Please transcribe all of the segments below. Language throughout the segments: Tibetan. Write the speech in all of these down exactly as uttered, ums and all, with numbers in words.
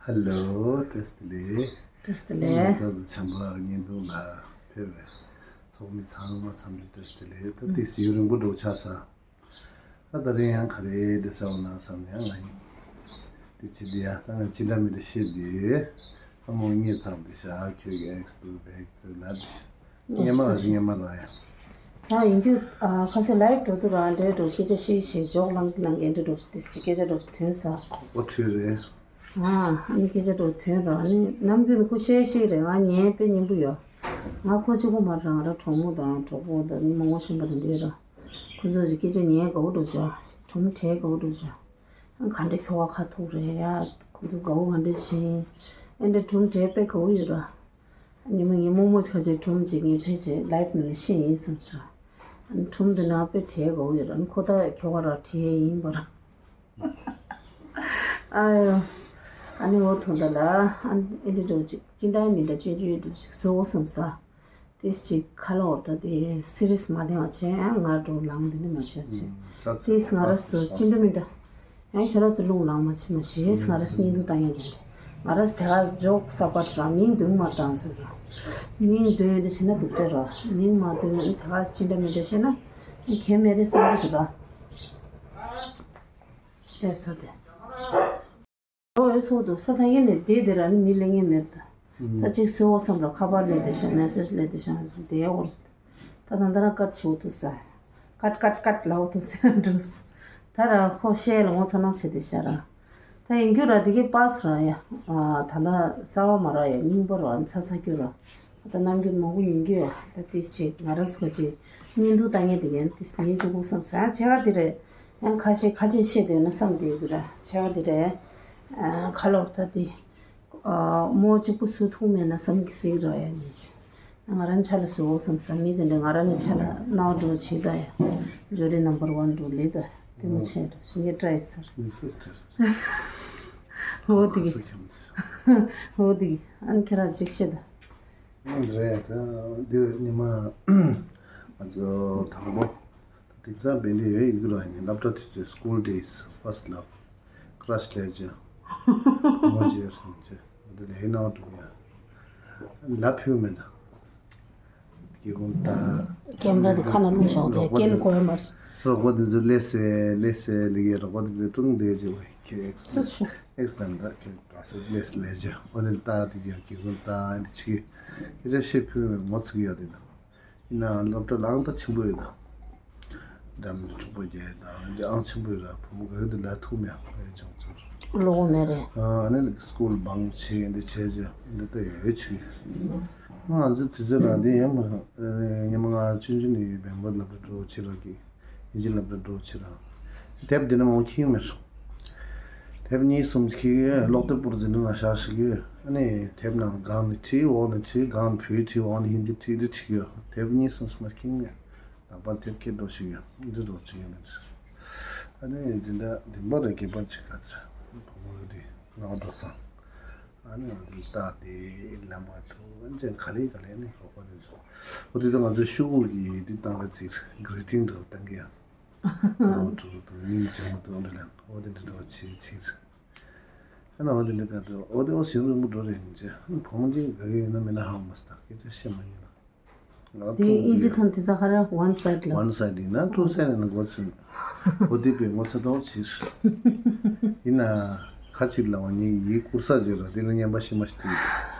ཧེ་ལོ། བཀྲ་ཤིས་བདེ་ལེགས། བཀྲ་ཤིས་བདེ་ལེགས། ང་ཚོ་བྱམས་པ་བརྙན་ཐུང་ལ་ཕེབས་པའི་ཚོགས་མི་ཚང་མ་འཚམས་འདྲི་བཀྲ་ཤིས་བདེ་ལེགས། ད་ཏིས་ཡུན་རིང་པོ་འགྲོ་ཆགས་ས། ད་ད་རིང་ཡང་ག་རེ་འདི་ཟེར་བ་ན་བསམ་ནས་ང་ཡིན། འདི་ཅི་འདི་ཡ་ད་ང་ཅི་འདྲ་མི་འདྲ་བཤད་འདི། ཨ་མོ་ངས་ཚང་འདི་ཤ་ཁྱོད་ཀྱི་ཨེགས་དུ་བེག་དུ་ལ་འདི་ཤ། ངས་མ་ངས་མ་ར་ཡ། ད་ཡིན་རྒྱུ། ཨ་ཁ་སེ་ལའིབ་འགྲོ་དུས་རང་འདྲའི་འགྲོ་སྐད་ཆ་བཤད་བཤད་འཇོག་ལང་ལང་འདྲ་འགྲོ་ཏིས་ཅི་སྐད་ཆ་འགྲོ་ཐོན་ས། ཁོག་པ་འཁྲུད་རེད། ཨ་ཨ་ནི་སྐད་ཆ་འགྲོ་ཐོན་ར་ཨ་ནི་ནམ་རྒྱུན་ཁོ་བཤད་བཤད་རེད། ང་ཉན་དཔེ་སྙན་པོ་ཡོད། ང་ཁོ་གཅིག་པོ་མ་རང་ར་གྲོགས་མོ་དང་གྲོགས་པོ་དང་ཉི་མ་ངོ་ཤེས་པ་དང་འདྲ་ར། ཁོ་ཚོ་གི་སྐད་ཆ་ཉན་དགའ་བོ་འགྲོ་བྱ། གྲོམ་བྲལ་དགའ་བོ་འགྲོ་བྱ། ག་འདྲ་ཁྱོ་ག་ཁ་ཐུག་རེད་ཡ། ཁོ་ཚོ་དགའ་བོ་ག་འདྲ་བྱིན། ཨེ་འདྲ་གྲོམ་བྲལ་དཔེ་དགའ་བོ་ཡོད་ར། ཉི་མ་ངའི་རྨོ་མོ་ཆ་ཆེ་གྲོམ་བྱེད་མཁན་ཕལ་ཆེར་ལའིབ་ནང་ནས་ཤེས་ཡིན་བསམ་ས། གྲོམ་འདི་ན་དཔེ་བྲལ་དགའ་བོ་ཡོད་ར། ཁོ་ད་ཁྱོ་ག་ར་བྲལ་ཡིན་པ་ར། ཨ་ཡོ། ཨ་ནི་འོ་ཐོང་ད་ལ་ཨ་ཨེ་འདྲ་འགྲོ་ཅིག་ཅི་འདྲ་མི་འདྲ་སྐྱོན་བརྗོད་འགྲོ་ཅིག་བཟོ་འོ་བསམ་ས། ཏིས་ཅིག་ཁ་ལོ་ད་དེ་སི་རིས་མ་ལེན་བ་བྱས་ཡང་ང་འགྲོ་ལང་འདི་ནི་མ་བྱས་བྱས། ཏིས་ང་ར་སུ་ཅི་འདྲ་མི་འདྲ། ཡང་ཁྱོད་ར་ཚོ་རླུང་ལང་མ་བྱས་མ་བྱས་ང་ར་སུ་བརྙན་ཐུང་བཏང་ཡང་འདི་ང་ར་སུ་དེ་ག་ཇོག་ས་པ་ར་མིང་འདོན་མ་བཏང་ཚུལ་ཡང་མིང་འདོན་འདི་བྱས་ན་སྡུག་ཅག་ར། མིང་མ་འདོན་དེ་ག་ཅི་འདྲ་མི་འདྲ་བཤད་ན་ཁྱད་མེད་རེད་བསམ་གི་འདུག་ར། ཨེ་ས་དེ། ཨོ་ཨེ་ཚོགས་འདུ་ས་ཐག་ཡིན་ནས་བསྡད་དེ་ར་ནི་མི་ལེན་ངེས་མེད་ད། ད་ཅིག་སུ་འོ་བསམ་ར་ཁ་པར་ལེན་དེ་ཤ་མེ་སེཇ་ལེན་དེ་ཤ་ཟེར་དེ་འོ། ད་ད་ད་ར་ཀཊ་བྱེད་འོ་ཐུ་ས། ཀཊ་ཀཊ་ཀཊ་ལའོ་ཐུ་ས་འགྲོ་ས། ད་ར་ཁོ་ཤེས་ལ་ངོ་ཚ་ནང་བྱེད་དེ་ཤ་ར། ད་ཡིན་རྒྱུ་ར་དེ་གི་པཱས་ར་ཡ། ད་ལ་ས་བ་མ་ར་ཡ་སྙིང་པོ་ར་ཚ་ཚ་རྒྱུ་ར། ད་ནམ་རྒྱུན་མང་པོ་ཡིན་རྒྱུ་ཡ། ད་ཏིས་ཅིག་ང་ར་སུ་ག་ཅིག་བརྙན་ཐུང་ལྟ་ངེས་དེ་ཡན་ཏིས་ཉིན་ཅུ་གུ་བསམ་ས་ཡང་ཆེ་ག་དེ་རེད། ཡང་ཁ་ཤས་ཁ་ཆེ་ཤེས་དོན་ན་བསམ་དེ་གུ་ར་ཆེ་ག་དེ་རེད། ཁ་ལོར་ད་དེ། མོ་གཅིག་པུ་སུ་ཐུག་མེད་ན་བསམ་གི་སིག་ར་ཡ་ཉིན་ཅི། ང་རང་ཆ་ལ་སུ་འོ་བསམ་ས་མི་དེ་འདྲ་ང་རང་ནི་ཆ་ལ་ནའོ་འགྲོ་ཆེ་ད་ཡ། ཇོ་རི་ནམ་བར་ཝན་འགྲོ་ལེ་ད་དེ་མོ་ཆེ་འགྲོ་ཞིང་གི་ཏྲ་ཡི་སར། ཧོ་དེ་གི། ཧོ་དེ་གི་ཨན་ཁྱེད་རང་ཅིག་ཤེས་ད། རེད་ད། འདིར་ཉི་མ་ང་ཚོ་དང་པོ་དེང་སང་བན་དེ་ཡོད་ཡིག་ར་ཡིན་སློབ་གྲྭ་དུས་ཚོད་school days, first love, crush ལས་ཅི་མོ་ཅི་ཡོད་སོང་ཅི་འདི་ལས་ནའོ་འགྲོ་ཡ་ལ་ཕུལ་མེད་ད། སྐྱེ་ཁུངས་ད་ཀེམ་ར་དེ་ཁ་ན་ལུང་ཤོག་དེ་རོགས་པ་སྐེ་ནི་དེ་གོ་ཡ་མར། རོགས་པ་དེ་ཚོ་ལས་སེ་ལས་སེ་ལི་གེ་རོགས་པ་དེ་ཚོ་ཀྲུང་དེ་ཅི་བ་ཁྱེད་ཨེགས་སུ་ཤོག་ཨེགས་དང་ད་ཁྱེད་ད་སུ་ལས་ལས་ཅི་འོ་དེ་ད་དེ་ཡ་སྐྱེ་ཁུངས་ད་འདི་ཆི་སྐད་ཆ་བཤད་ཕུལ་མེད་མོ་ཚིག་ཡ་དེ་ད། ཡིན་ནའང་སློབ་གྲྭ་ལའང་ད་ཆེན་པོ་ཡོད་ད། འདྲ་མི་འཁྲུག་པོ་རྒྱལ་དང་འདི་ཨང་ཆེན་པོ་ཡོད་ར་བུ་མོ་ག་ཡོད་དུ་ལ་ཐུག་མེད་ཨང་ལས་ཅུང་ཚོར། ལོ་གོ་མེད་རེད། ཨ་ནི་སྐུལ་བང་ཆེ་འདི་བྱས་ཅི་འདི་ལྟ་ཡོད་ཆི། ང་ཚོ་དུས་ཚོད་ལ་འདི་ཡིན་མ་ཉི་མ་ང་ཆུང་ཆུང་ནས་བེང་པོ་སློབ་གྲྭ་འགྲོ་ཕྱི་རོགས་ཀྱི་ཡིན་གཅིག་སློབ་གྲྭ་འགྲོ་ཕྱི་རོགས་དེབ་འདི་ནི་མང་ཁྱིམ་མེར། དེབ་གཉིས་གསུམ་ཁྱི་ཡོད་ཀློག་དེབ་པུར་འཛིན་ན་ཤག་ཞིག་ཡོད། ཨ་ནི་དེབ་ནང་སྒང་ནས་ཁྲིད་འོག་ནས་ཁྲིད་སྒང་ནས་བོད་ཁྲིད་འོག་ནས་ཧིན་དི་ཁྲིད་འདི་ཁྲིད་ཡོད། དེབ་གཉིས་གསུམ་སུ་མ་ཁྱིམ་མེར། ལག་པ་དེབ་ཁྱེར་འགྲོ་ཞིག་ཡོད་འདི་རོགས་ཅིག་ཡོད་ནས། ཨ་ནི་འཛིན་གྲྭ་འདི་འབར་རེ་རྒྱས་པར་ཅིག་ག་ཚར་བུ་མོ་ཡོད་དེ་ནང་འགྲོ་སང་། ཨ་ནི་ང་ཚོ་ལྟ་དེ་ལམ་བ་ཐུག་ཨ་ནི་ཅན་ག་ལེ་ག་ལེ་ནི་རོགས་པ་དེ་ཚོ། འོ་དེ་ཚོ་ང་ཚོ་ཤུ་གུ་གི་འདི་བཏང་བའི་ཚིག་greeting་འདྲ་བཏང་གི་ཡ། ཨོ་ཏུ་ཏུ་ཡིན་ཅང་མ་ཏུ་འདི་ལན་ཨོ་དེ་འདི་འགྲོ་ཆི་ཆི། ཨ་ན་ཨོ་དེ་འདི་ག་ཏུ་ཨོ་དེ་ཨོ་སི་རུ་མུ་འགྲོ་རེ་ཡིན་ཅི་ཕོང་ཅི་ག་གི་ཡིན་ན་མིན་ན་ཧ་མ་སྟ་སྐད་ཆ་བཤད་མ་ཡིན་ན། ང་དེ་ཐུག་ཨིན་ཇི་ཐོན་དེ་ས་ཁ་ར་one side་ལ། One side་ཡིན་ན་two side་ཡིན་ན་གོ་ཚུན། ཨོ་དེ་པའི་ངོ་ཚ་ཏོག་ཆི། ཡིན་ན་ཁ་ཅིག་ལ་བ་ངའི་ཡིག་བསྐུར་ས་ཅི་ར་དེ་ལ་ཉན་པ་ཤི་མ་ཤི་དེ།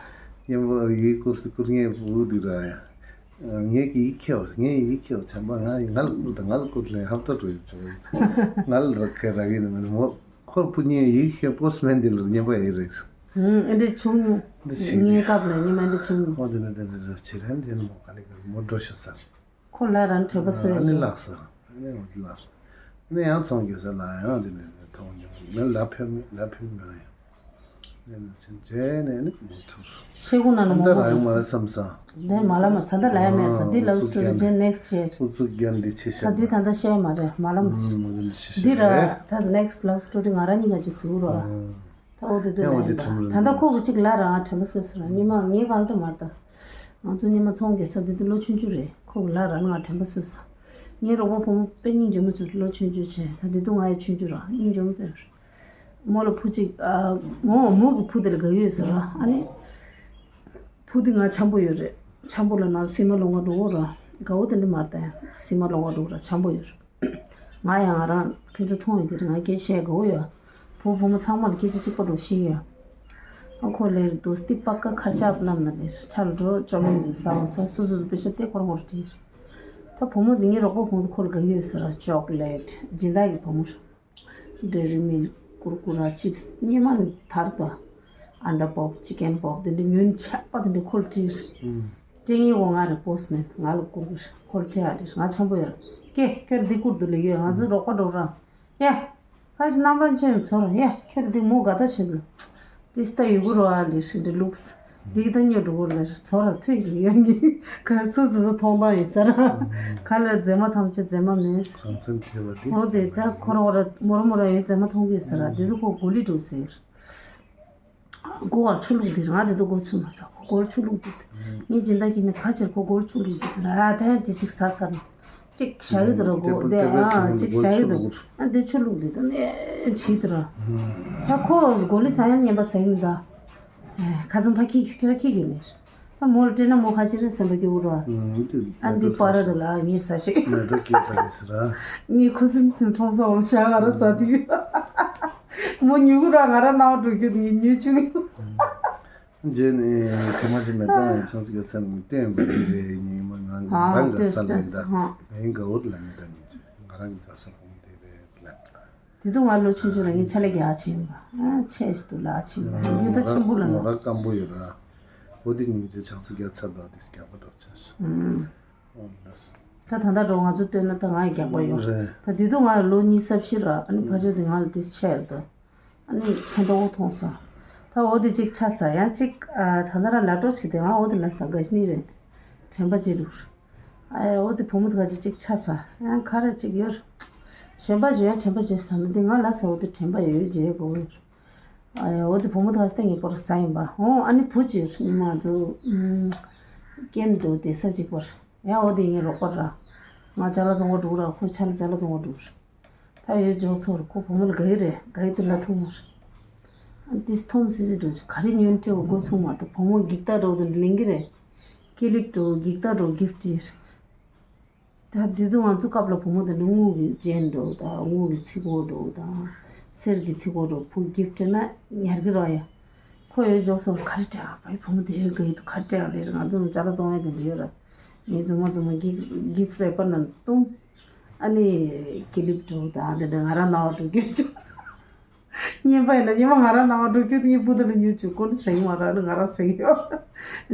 ཉན་པ་ཡིག་བསྐུར་སི་བསྐུར་ངའི་བུ་དེ་ར་ཡ། ངས་ཀྱི་ཡིག་ཁྱེར་བ་ངས་ཡིག་ཁྱེར་བ་བྱམས་པ་ང་ཡིག་ང་ལ་བསྐུར་དང་ང་ལ་བསྐུར་ལས་ཧབ་ཏ་འགྲོ་ཡོད་འགྲོ་ཡོད། ང་ལ་རག་ཁེ་རག་ཡིན་མིན་མོ་ཁོ་བུ་ངས་ཡིག་ཁྱེར་པོ་སི་མེན་དེ་ལ་ཉན་པ་ཡིན་རེད། ཧུམ་ཨེ་འདྲ་བྱུང་། འདི་ཞིག་ངའི་སྐབས་ལ་ཉི་མ་འདྲ་བྱུང་། ཨོ་དེ་འདྲ་དེ་འདྲ་རེད་བྱེད་རན་དེ་ནི་མོ་ག་ལེ་ག་ལེ་མོ་འགྲོ་ཤི་ས། ཁོ་ལ་རང་དྲན་པ་གསོས་ཨ་ནི་ཡོད། ལགས་སོ། ཨ་ནི་འོ་དེ་ལགས་སོ། ཨ་ནི་ཡང་ཚོང་རྒྱག་ས་ལ་ཡང་དེ་འདྲ་མཐོང་མྱོང་ངས་ལ་ཕེབས་ལ་ཕེབས་མྱོང་ཡང་། ནས་ནས་ཚིན་རྗེས་ནས་ནི་མི་ཐུབ། ཤེས་གོ་ན་ནི་ཨ་མོ་ད་ར་ཡོང་མ་རེད་བསམ་ས། དེ་མ་ལ་མ་ས་ད་ལ་ཡ་མེད་ད་འདི་love story་རྗེས་next year། ཨུ་ཚུགས་རྒྱན་འདི་ཆེ་ཤ་ད་འདི་ད་ད་བཤད་མ་རེད་མ་ལ་མ་ས། འདི་ར་ད་next love story་ང་རང་གཉིས་ཀ་ཅིག་ཟུག་རོགས། ད་འོ་དེ་དུས་ལ་ཡིན་ད་ད་ལྟ་ཁོ་གི་ཅིག་ལ་རང་དྲན་པ་གསོས་ས་ར་ཉི་མ་ངའི་གང་ལྟ་མ་རེད་ད། ང་ཚོ་ཉི་མ་ཚོང་རྒྱག་ས་འདི་དུས་ལོ་ཆུང་ཆུང་རེད་ཁོ་གི་ལ་རང་ང་དྲན་པ་གསོས་ས། ངའི་རོགས་པ་བུ་མོ་དཔེ་སྙིང་རྗེ་མོ་ཚོ་ལོ་ཆུང་ཆུང་བྱས་ད་འདི་དུས་ང་ཡི་ཆུང་ཆུང་ར་སྙིང་རྗེ་མོ་དཔེ་རེད། མོ་ལ་བུ་གཅིག་ཨ། མོ་མོ་གི་བུ་དེ་ལ་དགའ་གི་ཡོད་ཟེར་ར། ཨ་ནི་བུ་དེ་ང་འཆམ་པོ་ཡོད་རེད། འཆམ་པོ་ལ་ན་སྲིད་མ་ལོང་བ་འགྲོ་གོ་ར། དགའ་བོ་དེ་འདྲ་མ་རེད་ད། སྲིད་མ་ལོང་བ་འགྲོ་གོ་ར། འཆམ་པོ་ཡོད་རེད། ང་ཡང་ང་རང་ཁྱོད་ཚོ་མཐོང་ཡོད་ཀྱི་རེད། ང་སྐད་ཆ་བཤད་དགའ་བོ་ཡོད། བུ་བུ་མོ་ཚང་མ་ལ་སྐད་ཆ་གཅིག་པ་འགྲོ་ཤེས་ཡོད། ཨ་ཁོ་ལེར་དོ་སྟི་པ་ཀ་ཁར་ཆག་ལམ་ན་ལེར་ཆ་ལ་འགྲོ་ཅོ་མིན་འདུག་ས་བ་ས་སོ་སོ་སོ་པེ་ཤ་ཏེ་ཁོར་ཁོར་ཏིར། ད་བུ་མོ་འདི་ངའི་རོགས་པ་བུ་མོ་ཁོ་ལ་དགའ་གི་ཡོད་ཟེར་ར། ཅོག་ལེཊ་སྦྱིན་བདག་གི་བུ་མོ་རེད། ཌེ་རི་མིལ་ཀུར་ཀུ་ར་ཅིབ་སི་སྙེ་མ་ནི་དར་དོ། ཨན་ཌ་པོབ་ཅི་ཀན་པོབ་དེ་འདྲ་ཉོན་ཆག་པ་དེ་འདྲ་ཁོལ་ཁྲིར། ཨུམ། ཅེ་ངའི་འོ་ང་རེ་པོ་སི་མེན་ང་ལ་ཀུར་ཀུར་ཁོལ་ཁྲི་ཨ་རེ་ང་འཆམ་པོ་ཡོད་ར། ཀེ་ཁྱོད་འདི་ཀུར་དུ་ལེ་ཡོད། ང་ཚོ་རོགས་པ་འགྲོ་ར། ཡ། ཁ་ཅིག་རྣམ་པ་ཆེན་ཚོར་ཡ་ཁྱོད་འདི་མོ་ག་ད་བྱེད་ལ། ཏིས་ད་ཡུ་གུ་རོ་ཨ་ལི་ཧྲི་འདི་ལུགས། འདི་གི་ད་ཉོ་འགྲོ་གོ་ལ་ཚོར་ར་ཐུ་ཡི་ལི་ཡ་ངི་ག་སུ་སུ་སུ་མཐོང་དང་ཡིན་ས་ར། ག་ལ་མཛེས་མ་ཐམས་ཅད་མཛེས་མ་མེད། གང་སེམས་ཐེ་བ་འདི་འོ་དེ་ད་ཁོ་རང་ར་མོ་ར་མོ་ར་ཡོད་མཛེས་མ་མཐོང་གི་ཡོད་ས་ར། འདི་དུ་ཁོ་གོ་ལི་འགྲོ་ཟེར། མགོ་བར་ཆུ་བླུགས་འདི་རང་དེ་དུ་མགོ་ཚུད་མ་ས་ཁོ་མགོར་ཆུ་བླུགས་འདི། ངས་སྦྱིན་བདག་གི་མི་ཁ་ཆེར་ཁོ་མགོར་ཆུ་བླུགས་འདི་ལ་ད་ཡང་དེ་གཅིག་ཟ་ས་ནས་གཅིག་བཞག་གི་འདུག་ར། མགོ་དེ་ཨ་གཅིག་བཞག་གི་འདུག་ཨ་དེ་ཆུ་བླུགས་འདི་དུ་ནས་བྱིས་འདུག་ར། ད་ཁོ་མགོ་ལི་ས་ཡང་ངན་པ་ཟ་ཡི་མི་འདའ། ཁ་ཚོན་ཕ་ཁྱི་ཁྱོད་ཁྱི་གི་ནས། ད་མོ་ལ་སྤྲད་ན་མོ་ཁ་ཆེ་རེད་བསམ་པ་སྐྱེ་བོ་ར། ཨ་འདི་པ་ར་དུ་ལ་ངས་ཟ་ཤེས། མེ་ཏོག་སྐྱེས་པ་རེད་ཟེར་ར། ངས་ཁུ་སིམ་སིམ་ཁྲོམ་ས་འོང་ཤ་ང་ར་ཟ་དུས། མོ་ཉུ་གུ་ར་ང་ར་ནང་འགྲོ་རྒྱུ་དེ་ངས་ཉུ་བཅུག་ཡོད། རྗེས་ནས་ཁ་མ་ཅི་མེ་ཏོག་ཡང་ཆང་ཚིག་ཚན་མི་བསྟན་པ་ཅི་རེད་ཉིན་མ་ང་ང་རང་ག་ས་ལེན་ད་ངའི་དགའ་བོ་ལ་མི་ད་ཉིན་ང་རང་གི་ག་ས་ཁོང་དེ་རེད་ལ། དེ་དུས་ང་ལོ་ཆུང་ཆུང་རང་གི་ཆ་ལས་རྒྱག་ཕྱིན་པ། ཨ་ཆས་ཤིག་ཏུ་ལག་ཕྱིན་པ་རྒྱུ་ད་ཆེན་པོ་ལ་ང་ལ། ར་སྐམ་པོ་ཡོད་ར། འོ་དེ་ཉིན་ཚེ་ཆང་ས་རྒྱག་ཚར་ད་དེ་རྒྱག་པ་འགྲོ་ཆ་ཤི། ཨུམ། འོ་ལ་ས། ད་ད་ལྟ་འགྲོ་ང་ཚོ་ལྟོས་ན་ད་ང་ཡི་རྒྱག་པ་ཡོད། རེད། ད་དེ་དུས་ང་ལ་ལོ་གཉིས་སབ་ཤི་ར། ཨ་ནི་ཕ་ཆོས་དེ་ང་ལ་དེ་ཆས་ར་ད། ཨ་ནི་ཆེན་ཏོག་མཐོང་ས། ད་འོ་དེ་གཅིག་ཆ་ས་ཡང་གཅིག་ཨ་ད་ད་ར་ལ་འགྲོ་ཞིག་དེ་ང་འོ་དེ་ལ་ས་དགའ་ཤི་ནི་རེད། དྲན་པ་ཅི་རུག་ཨ་ཡ་འོ་དེ་བུ་མོ་དེ་ག་ཅིག་ཅིག་ཆ་ས་ཡང་ཁ་ར་ཅིག་ཡོད། གཞན་པ་ཅིག་ཡང་དྲན་པ་ཅི་ས་ན་དེ་ང་ལ་ས་འོ་དེ་དྲན་པ་ཡོད་ཡོད་ཅེས་གོ་ཡོད། ཨ་ཡ་འོ་དེ་བུ་མོ་དེ་ག་སྟེང་གི་པོ་ར་ས་ཡིན་པ་འོ། ཨ་ནི་བུ་ཅིག་ཡོད་ཉི་མ་ཚོ་ཀེམ་དུ་དེ་ས་ཅིག་པོ་ར་ཡང་འོ་དེ་ངའི་རོགས་པ་ར། ང་ཅ་ལག་བཙོང་གོ་འགྲོ་ར་ཁོ་ཆ་ལ་ཅ་ལག་བཙོང་གོ་འགྲོ་ར། ད་ཡོད་ཇོག་ཚོར་ཁོ་བུ་མོ་ལ་དགའ་ཡི་རེད། དགའ་ཡི་དུ་ལ་ཐུག་མ་རེད། ཨ་ཏིས་ཐོམ་སི་སི་འགྲོ་ཆུ་ག་རེ་ཉོན་སྤྲད་འོ་འགོ་ཚུགས་མ་ཐུབ། བུ་མོ་འགྱིག་ཐག་འགྲོ་དུ་ལེན་གི་རེད། ཀི་ལིབ་འགྲོ་འགྱིག་ཐག་འགྲོ་གིབ་ཏི་རེད། ད་དེ་དུས་ང་ཚོ་སྐབས་ལ་བུ་མོ་དེ་འདྲ་དངུལ་གི་ཅན་འགྲོ་དང་དངུལ་གི་ཚིག་གོ་འགྲོ་དང་གསེར་གི་ཚིག་གོ་འགྲོ་བུ་གིབ་སྤྲད་ན་ཉར་གི་རོགས་ཡ། ཁོ་ཡོད་ཇོག་ཚོར་ག་རེ་སྤྲད་ཨ་བའི་བུ་མོ་དེ་ཡོད་དགའ་ཡི་དུ་ག་རེ་སྤྲད་ཨ་ལེ་རེད། ང་ཚོ་ཅ་ལག་བཙོང་ཡ་དེ་འདྲ་ཡོད་ར། ངའི་རྫུན་མ་རྫུན་མ་གི་གིབ་རེ་པར་ནང་བཏུང་། ཨ་ནི་ཀི་ལིབ་འགྲོ་དང་དེ་འདྲ་ང་རང་ནང་འགྲོ་རྒྱུ་ཅུ། ཉན་པ་ཡིན་ན་ཉི་མ་ང་རང་ནང་འགྲོ་རྒྱུ་དེ་ངའི་བུ་དེ་ལ་ཉོ་ཅུ་ཀུན་སེང་མ་ར་ནི་ང་རང་སེང་ཡོད།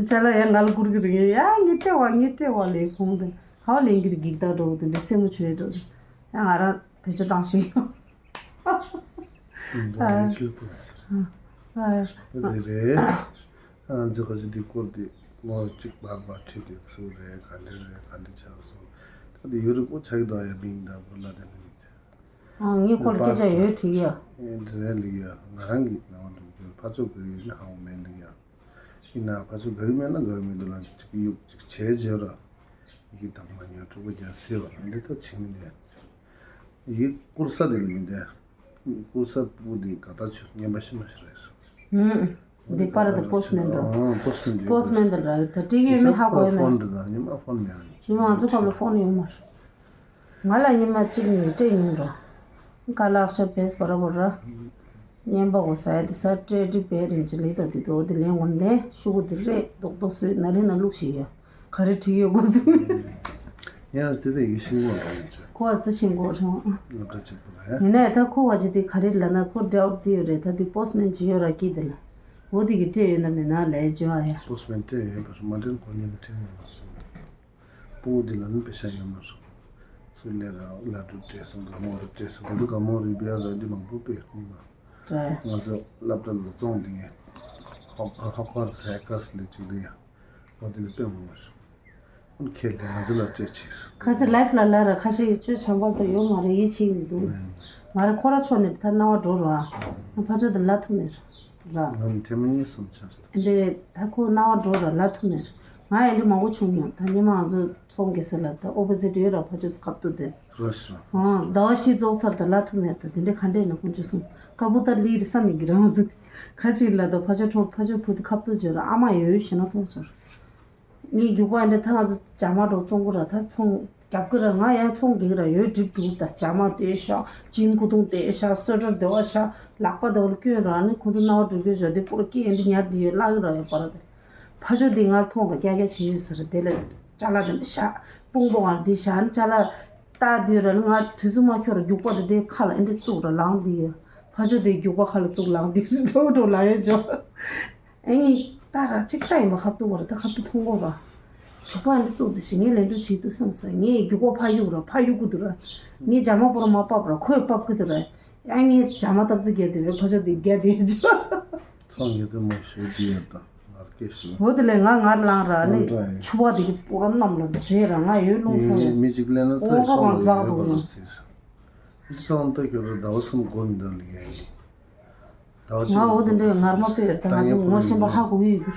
ཅ་ལག་ཡ་ང་ལ་བསྐུར་གི་རེད། ཡ་ངའི་སྤྲད་བ་ངའི་སྤྲད་བ་ལས་ཁོང་དེ་ག་བ་ལེན་གི་རེད། འགྱིག་ཐག་འགྲོ་དེ་འདྲ་སེམས་མ་ཆུ་ཡ་འགྲོ་དེ་ཡ་ང་རང་བེད་སྤྱོད་བཏང་ཤེས་ཡོད། འགྲོ་ཡ་ཁྱོད་དེ་ཨ་ཨ་དེ་རེད། ཨ་ང་ཚོ་ག་ཚོད་འདི་སྐོར་འདི་ངོ་གཅིག་བར་བར་ཁྲིད་དེ་སུ་རེད་ག་འདྲ་རེད་ག་འདྲ་ཆགས་སོང་། ད་འདི་ཡོད་རིགས་པོ་ཆགས་ཀྱི་འདུག་ཡ་མིང་དང་བུ་ལ་དེ་ནི། ཨ་ངས་ཁོར་སྐད་ཆ་ཡོད་དྲིས་ཡ། ཨེ་འདི་རེད་ལིག་ཡ་ང་རང་གི་ནང་དུ་འགྱུར་ཕ་ཚོ་བོད་ཡིན་ན་ཧ་གོ་མེད་ལིག་ཡ། ཡིན་ན་ཕ་ཚོ་བོད་མེད་ན་འགྲོ་མི་འདུག་ལ་གཅིག་གཡུག་གཅིག་བྱས་བྱས་ར། ཡི་དང་མ་ཉག་ཕྲུ་གུ་རྒྱ་སེ་བ་འདི་ད་ཆིག་མི་འདི་ཡ། ཡི་བསྐུར་ས་དེ་ལ་མི་འདི། བསྐུར་ས་སྤུ་གུ་འདི་ག་ད་ཆུ་ཉན་པ་ཤི་མ་ཤི་རེད། ཧུམ། འདི་པར་དུ་པོ་སི་མེན་འགྲོ། ཨ་པོ་སི་མེན་འགྲོ། པོ་སི་མེན་འདི་ར་ད་ཏིག་ཡོད་མེད་ཧ་གོ་ཡོད་མེད། ཕོན་འདི་ད་ཉི་མ་ཕོན་མེད་ཨ་ནི། ཉི་མ་ང་ཚོ་སྐབས་ལ་ཕོན་ཡོད་མ་རེད། ང་ལ་ཉི་མ་གཅིག་ནས་སྤྲད་ཡོང་འགྲོ། ཀ་ལག་ཤ་བེས་བ་ར་བོ་ར། ཉན་པ་གོ་ས་ཡ་དེ་ས་སྤྲད་དྲི་བས་རིན་ཅི་ལི་ད་དེ་དོ་དེ་ལེན་འོན་ལེ་ཤུ་གུ་དེ་རེད་རྡོག་རྡོག་སོས་ན་རི་ན་ལུག་ཞིག་ཡོད། ག་རེ་བྲིས་ཡོད་གོ་ཟིན། ཡང་དེ་དེ་ཡི་ཤིང་གོ་རང་ཅི། ཁོ་ཨ་ད་ཤིང་གོ་རང་། ང་འདྲ་ཅིག་པོ་རེད། ཡིན་ནའི་ད་ཁོ་བ་ཅི་དེ་ག་རེ་ལ་ན་ཁོ་འདྲ་བོ་དེ་ཡོད་རེད། ད་དེ་པོ་སི་མེན་ཅི་ཡོད་ར་ཀི་དེ་ལ། འོ་དེ་གི་སྤྲད་ཡོད་ན་མེད་ན་ལས་ཅི་ཨ་ཡ། པོ་སི་མེན་སྤྲད་ཡོད་པར་མ་འདྲེན་གོ་ཉིན་ཁྲིམས་ཡོད་པར་སོང་། སྤུ་གུ་འདི་ལ་ནི་པེ་ཤ་ཡོད་མ་རེད། སུ་ལས་ར་ལ་འགྲོ་སྤྲད་སོང་། དགའ་མོ་རུ་སྤྲད་སོང་། དེ་དུ་དགའ་མོ་རུ་བེ་ར་འདི་མང་པོ་པེ་ཡོད་ནི་མ། རེད། ང་ཚོ་སློབ་གྲྭ་ལ་བཙོང་འདི་ངས་ཧོ་ཧོ་ཁར་ཟས་ཀ་སི་ལི་ཅིག་ལི་ཡ། འོ་དེ་ནི་དཔེ་མང་བ་རེད། ཁྱེད་ལས་ང་ཚོ་ལ་སྤྲད་ཕྱིར། ཁ་སི་ལའིཕ་ལ་ལ་ར་ཁ་ཤས་ཀྱི་བཅོས་ཆམ་པ་དུ་ཡོད་མ་རེད་ཡིད་ཆེས་ཀྱི་འདུག་ང་རེ་ཁོ་ར་ཆོ་ནས་ད་སྣང་བ་འགྲོ་ར། ང་ཕ་ཆོ་དུ་ལ་ཐུ་མེར་ར། ང་ནི་ཐེ་མ་གཉིས་གསུམ་ཆགས་སོང་། འདི་ད་ཁོ་སྣང་བ་འགྲོ་ར་ལ་ཐུ་མེར། ང་ཡང་འདི་མང་པོ་བྱུང་མྱོང་། ད་སྔོན་མ་ང་ཚོ་ཚོང་དགེ་ཟེར་ལ་ད་ཨོ་པོ་ཟིཊ་ཡོད་ར། ཕ་ཆོས་ཁབ་ཏུ་དེ། ར་ཤི་ར། ཨང་། ཟླ་བ་བཞི་རྫོགས་ཚར་ད་ལ་ཐུག་མེད་ད། དེ་འདྲའི་ག་འདྲས་ན་ཁོང་ཚོས་གསུངས། ཀ་པུ་ཏར་ལི་རི་བསམ་མི་གི་རང་ཟིག་ཁ་ཅིག་ལ་ད་ཕ་ཆོས་ཁྲོ་ཕ་ཆོས་བུ་དེ་ཁབ་ཏུ་བྱོས་ར། ཨ་མ་ཡོད་ཞེ་ན་ཚོང་བྱོས་ར། ངའི་རྒྱུག་པ་འདི་ད་ང་ཚོ་ཇ་མ་འགྲོ་བཙོང་གི་ར། ད་ཚོང་རྒྱབ་གི་ར། ང་ཡང་ཚོང་རྒྱག་གི་ར། ཡོད་སྒྲིབ་འགྲུབ་ད། ཇ་མ་དེ་ཤ། ཅིན་ཀུ་ཏུང་དེ་ཤ། སོལ་ཊར་དེ་བ་ཤ། ལག་པ་དེ་བ་ལ་སྐྱོན་ར། ནི་ཁོང་ཚོ་རྣ་བ་འགྲོ་གི་བྱོས་དེ་པོ་ར་སྐད་འདི་ཉར་དེ་ཡོད་ལག་གི་ར་ཡོད་པ་ར་དེ། ཕ་ཆོས་དེ་ང་མཐོང་ར་རྒྱ་རྒྱ་བྱེད་ཡོད་ཟེར་ར། དེ་ལ་ཅ་ལག་དེ་འདྲ་ཤ། དཔུང་པོ་ང་འདི་ཤ། ནི་ཅ་ལག་ལྟ་དུས་ར། ནི་ང་དུས་ཚོད་མ་འཁྱོར་ར་རྒྱུག་པ་དེ་དེ་ཁ་ལ་ཨེ་འདྲ་བཙུགས་ར་ལངས་དེ་ཡོད། ཕ་ཆོས་དེ་རྒྱུག་པ་ཁ་ལ་བཙུགས་ལངས་དེ་འགྲོ་འགྲོ་ལ་ཡོད་འཇོག་ཨེ་ངས་ལྟ་ར་གཅིག་ལྟ་ཡིན་པ་ཁབ་ཏུ་བོར་ད་ཁབ་ཏུ་མཐོང་གོ་ར། གྲོགས་པོ་ཨ་འདི་བཙུགས་དེ་ཞིག་ངས་ལན་འགྲོ་བྱེད་དུ་བསམ་ས། ངས་རྒྱུག་པ་ཕ་གཡུག་ར་ཕ་གཡུག་གི་འདུག་ར། ངས་ཇ་མ་པོ་ར་མ་ཕབ་ར་ཁོས་ཕབ་གི་འདུག་ར། ཡང་ངས་ཇ་མ་ཏབ་ཙི་རྒྱལ་དེ་བས་ཕ་ཆོས་དེ་རྒྱལ་དེ་ཅོ། ཚོང་ཡོད་དེ་མོ་ཞུ་དེ་ཡོད་ད་ངར་སྐད་ཞུ། འོ་དེ་ལས་ང་ངར་ལངས་ར་ནི་ཆུ་བ་དེ་གི་པོ་ར་གནམ་ལ་འཛེགས་ར། ང་ཡོད་རླུང་ཚ་ཡོད། མི་གཅིག་ལེན་ན་ད་ཁོང་ཁ་ཚོང་གང་ལ་འཛག་ཡོད་འདུག་པ་ཡོད་ཚིག་འདི་ཚོང་ལྟ་གྱོར་ཟླ་བ་གསུམ་འགོར་འདོད་ལ་ཡ་ཡིན། ཟླ་བ་གཅིག་ང་འོ་དེ་འདྲའི་ངར་མ་དཔེ་ཡོད་ད། ང་ཚོ་ངོ་ཤེས་པ་ཧ་གོ་གི་ཡོད་གི།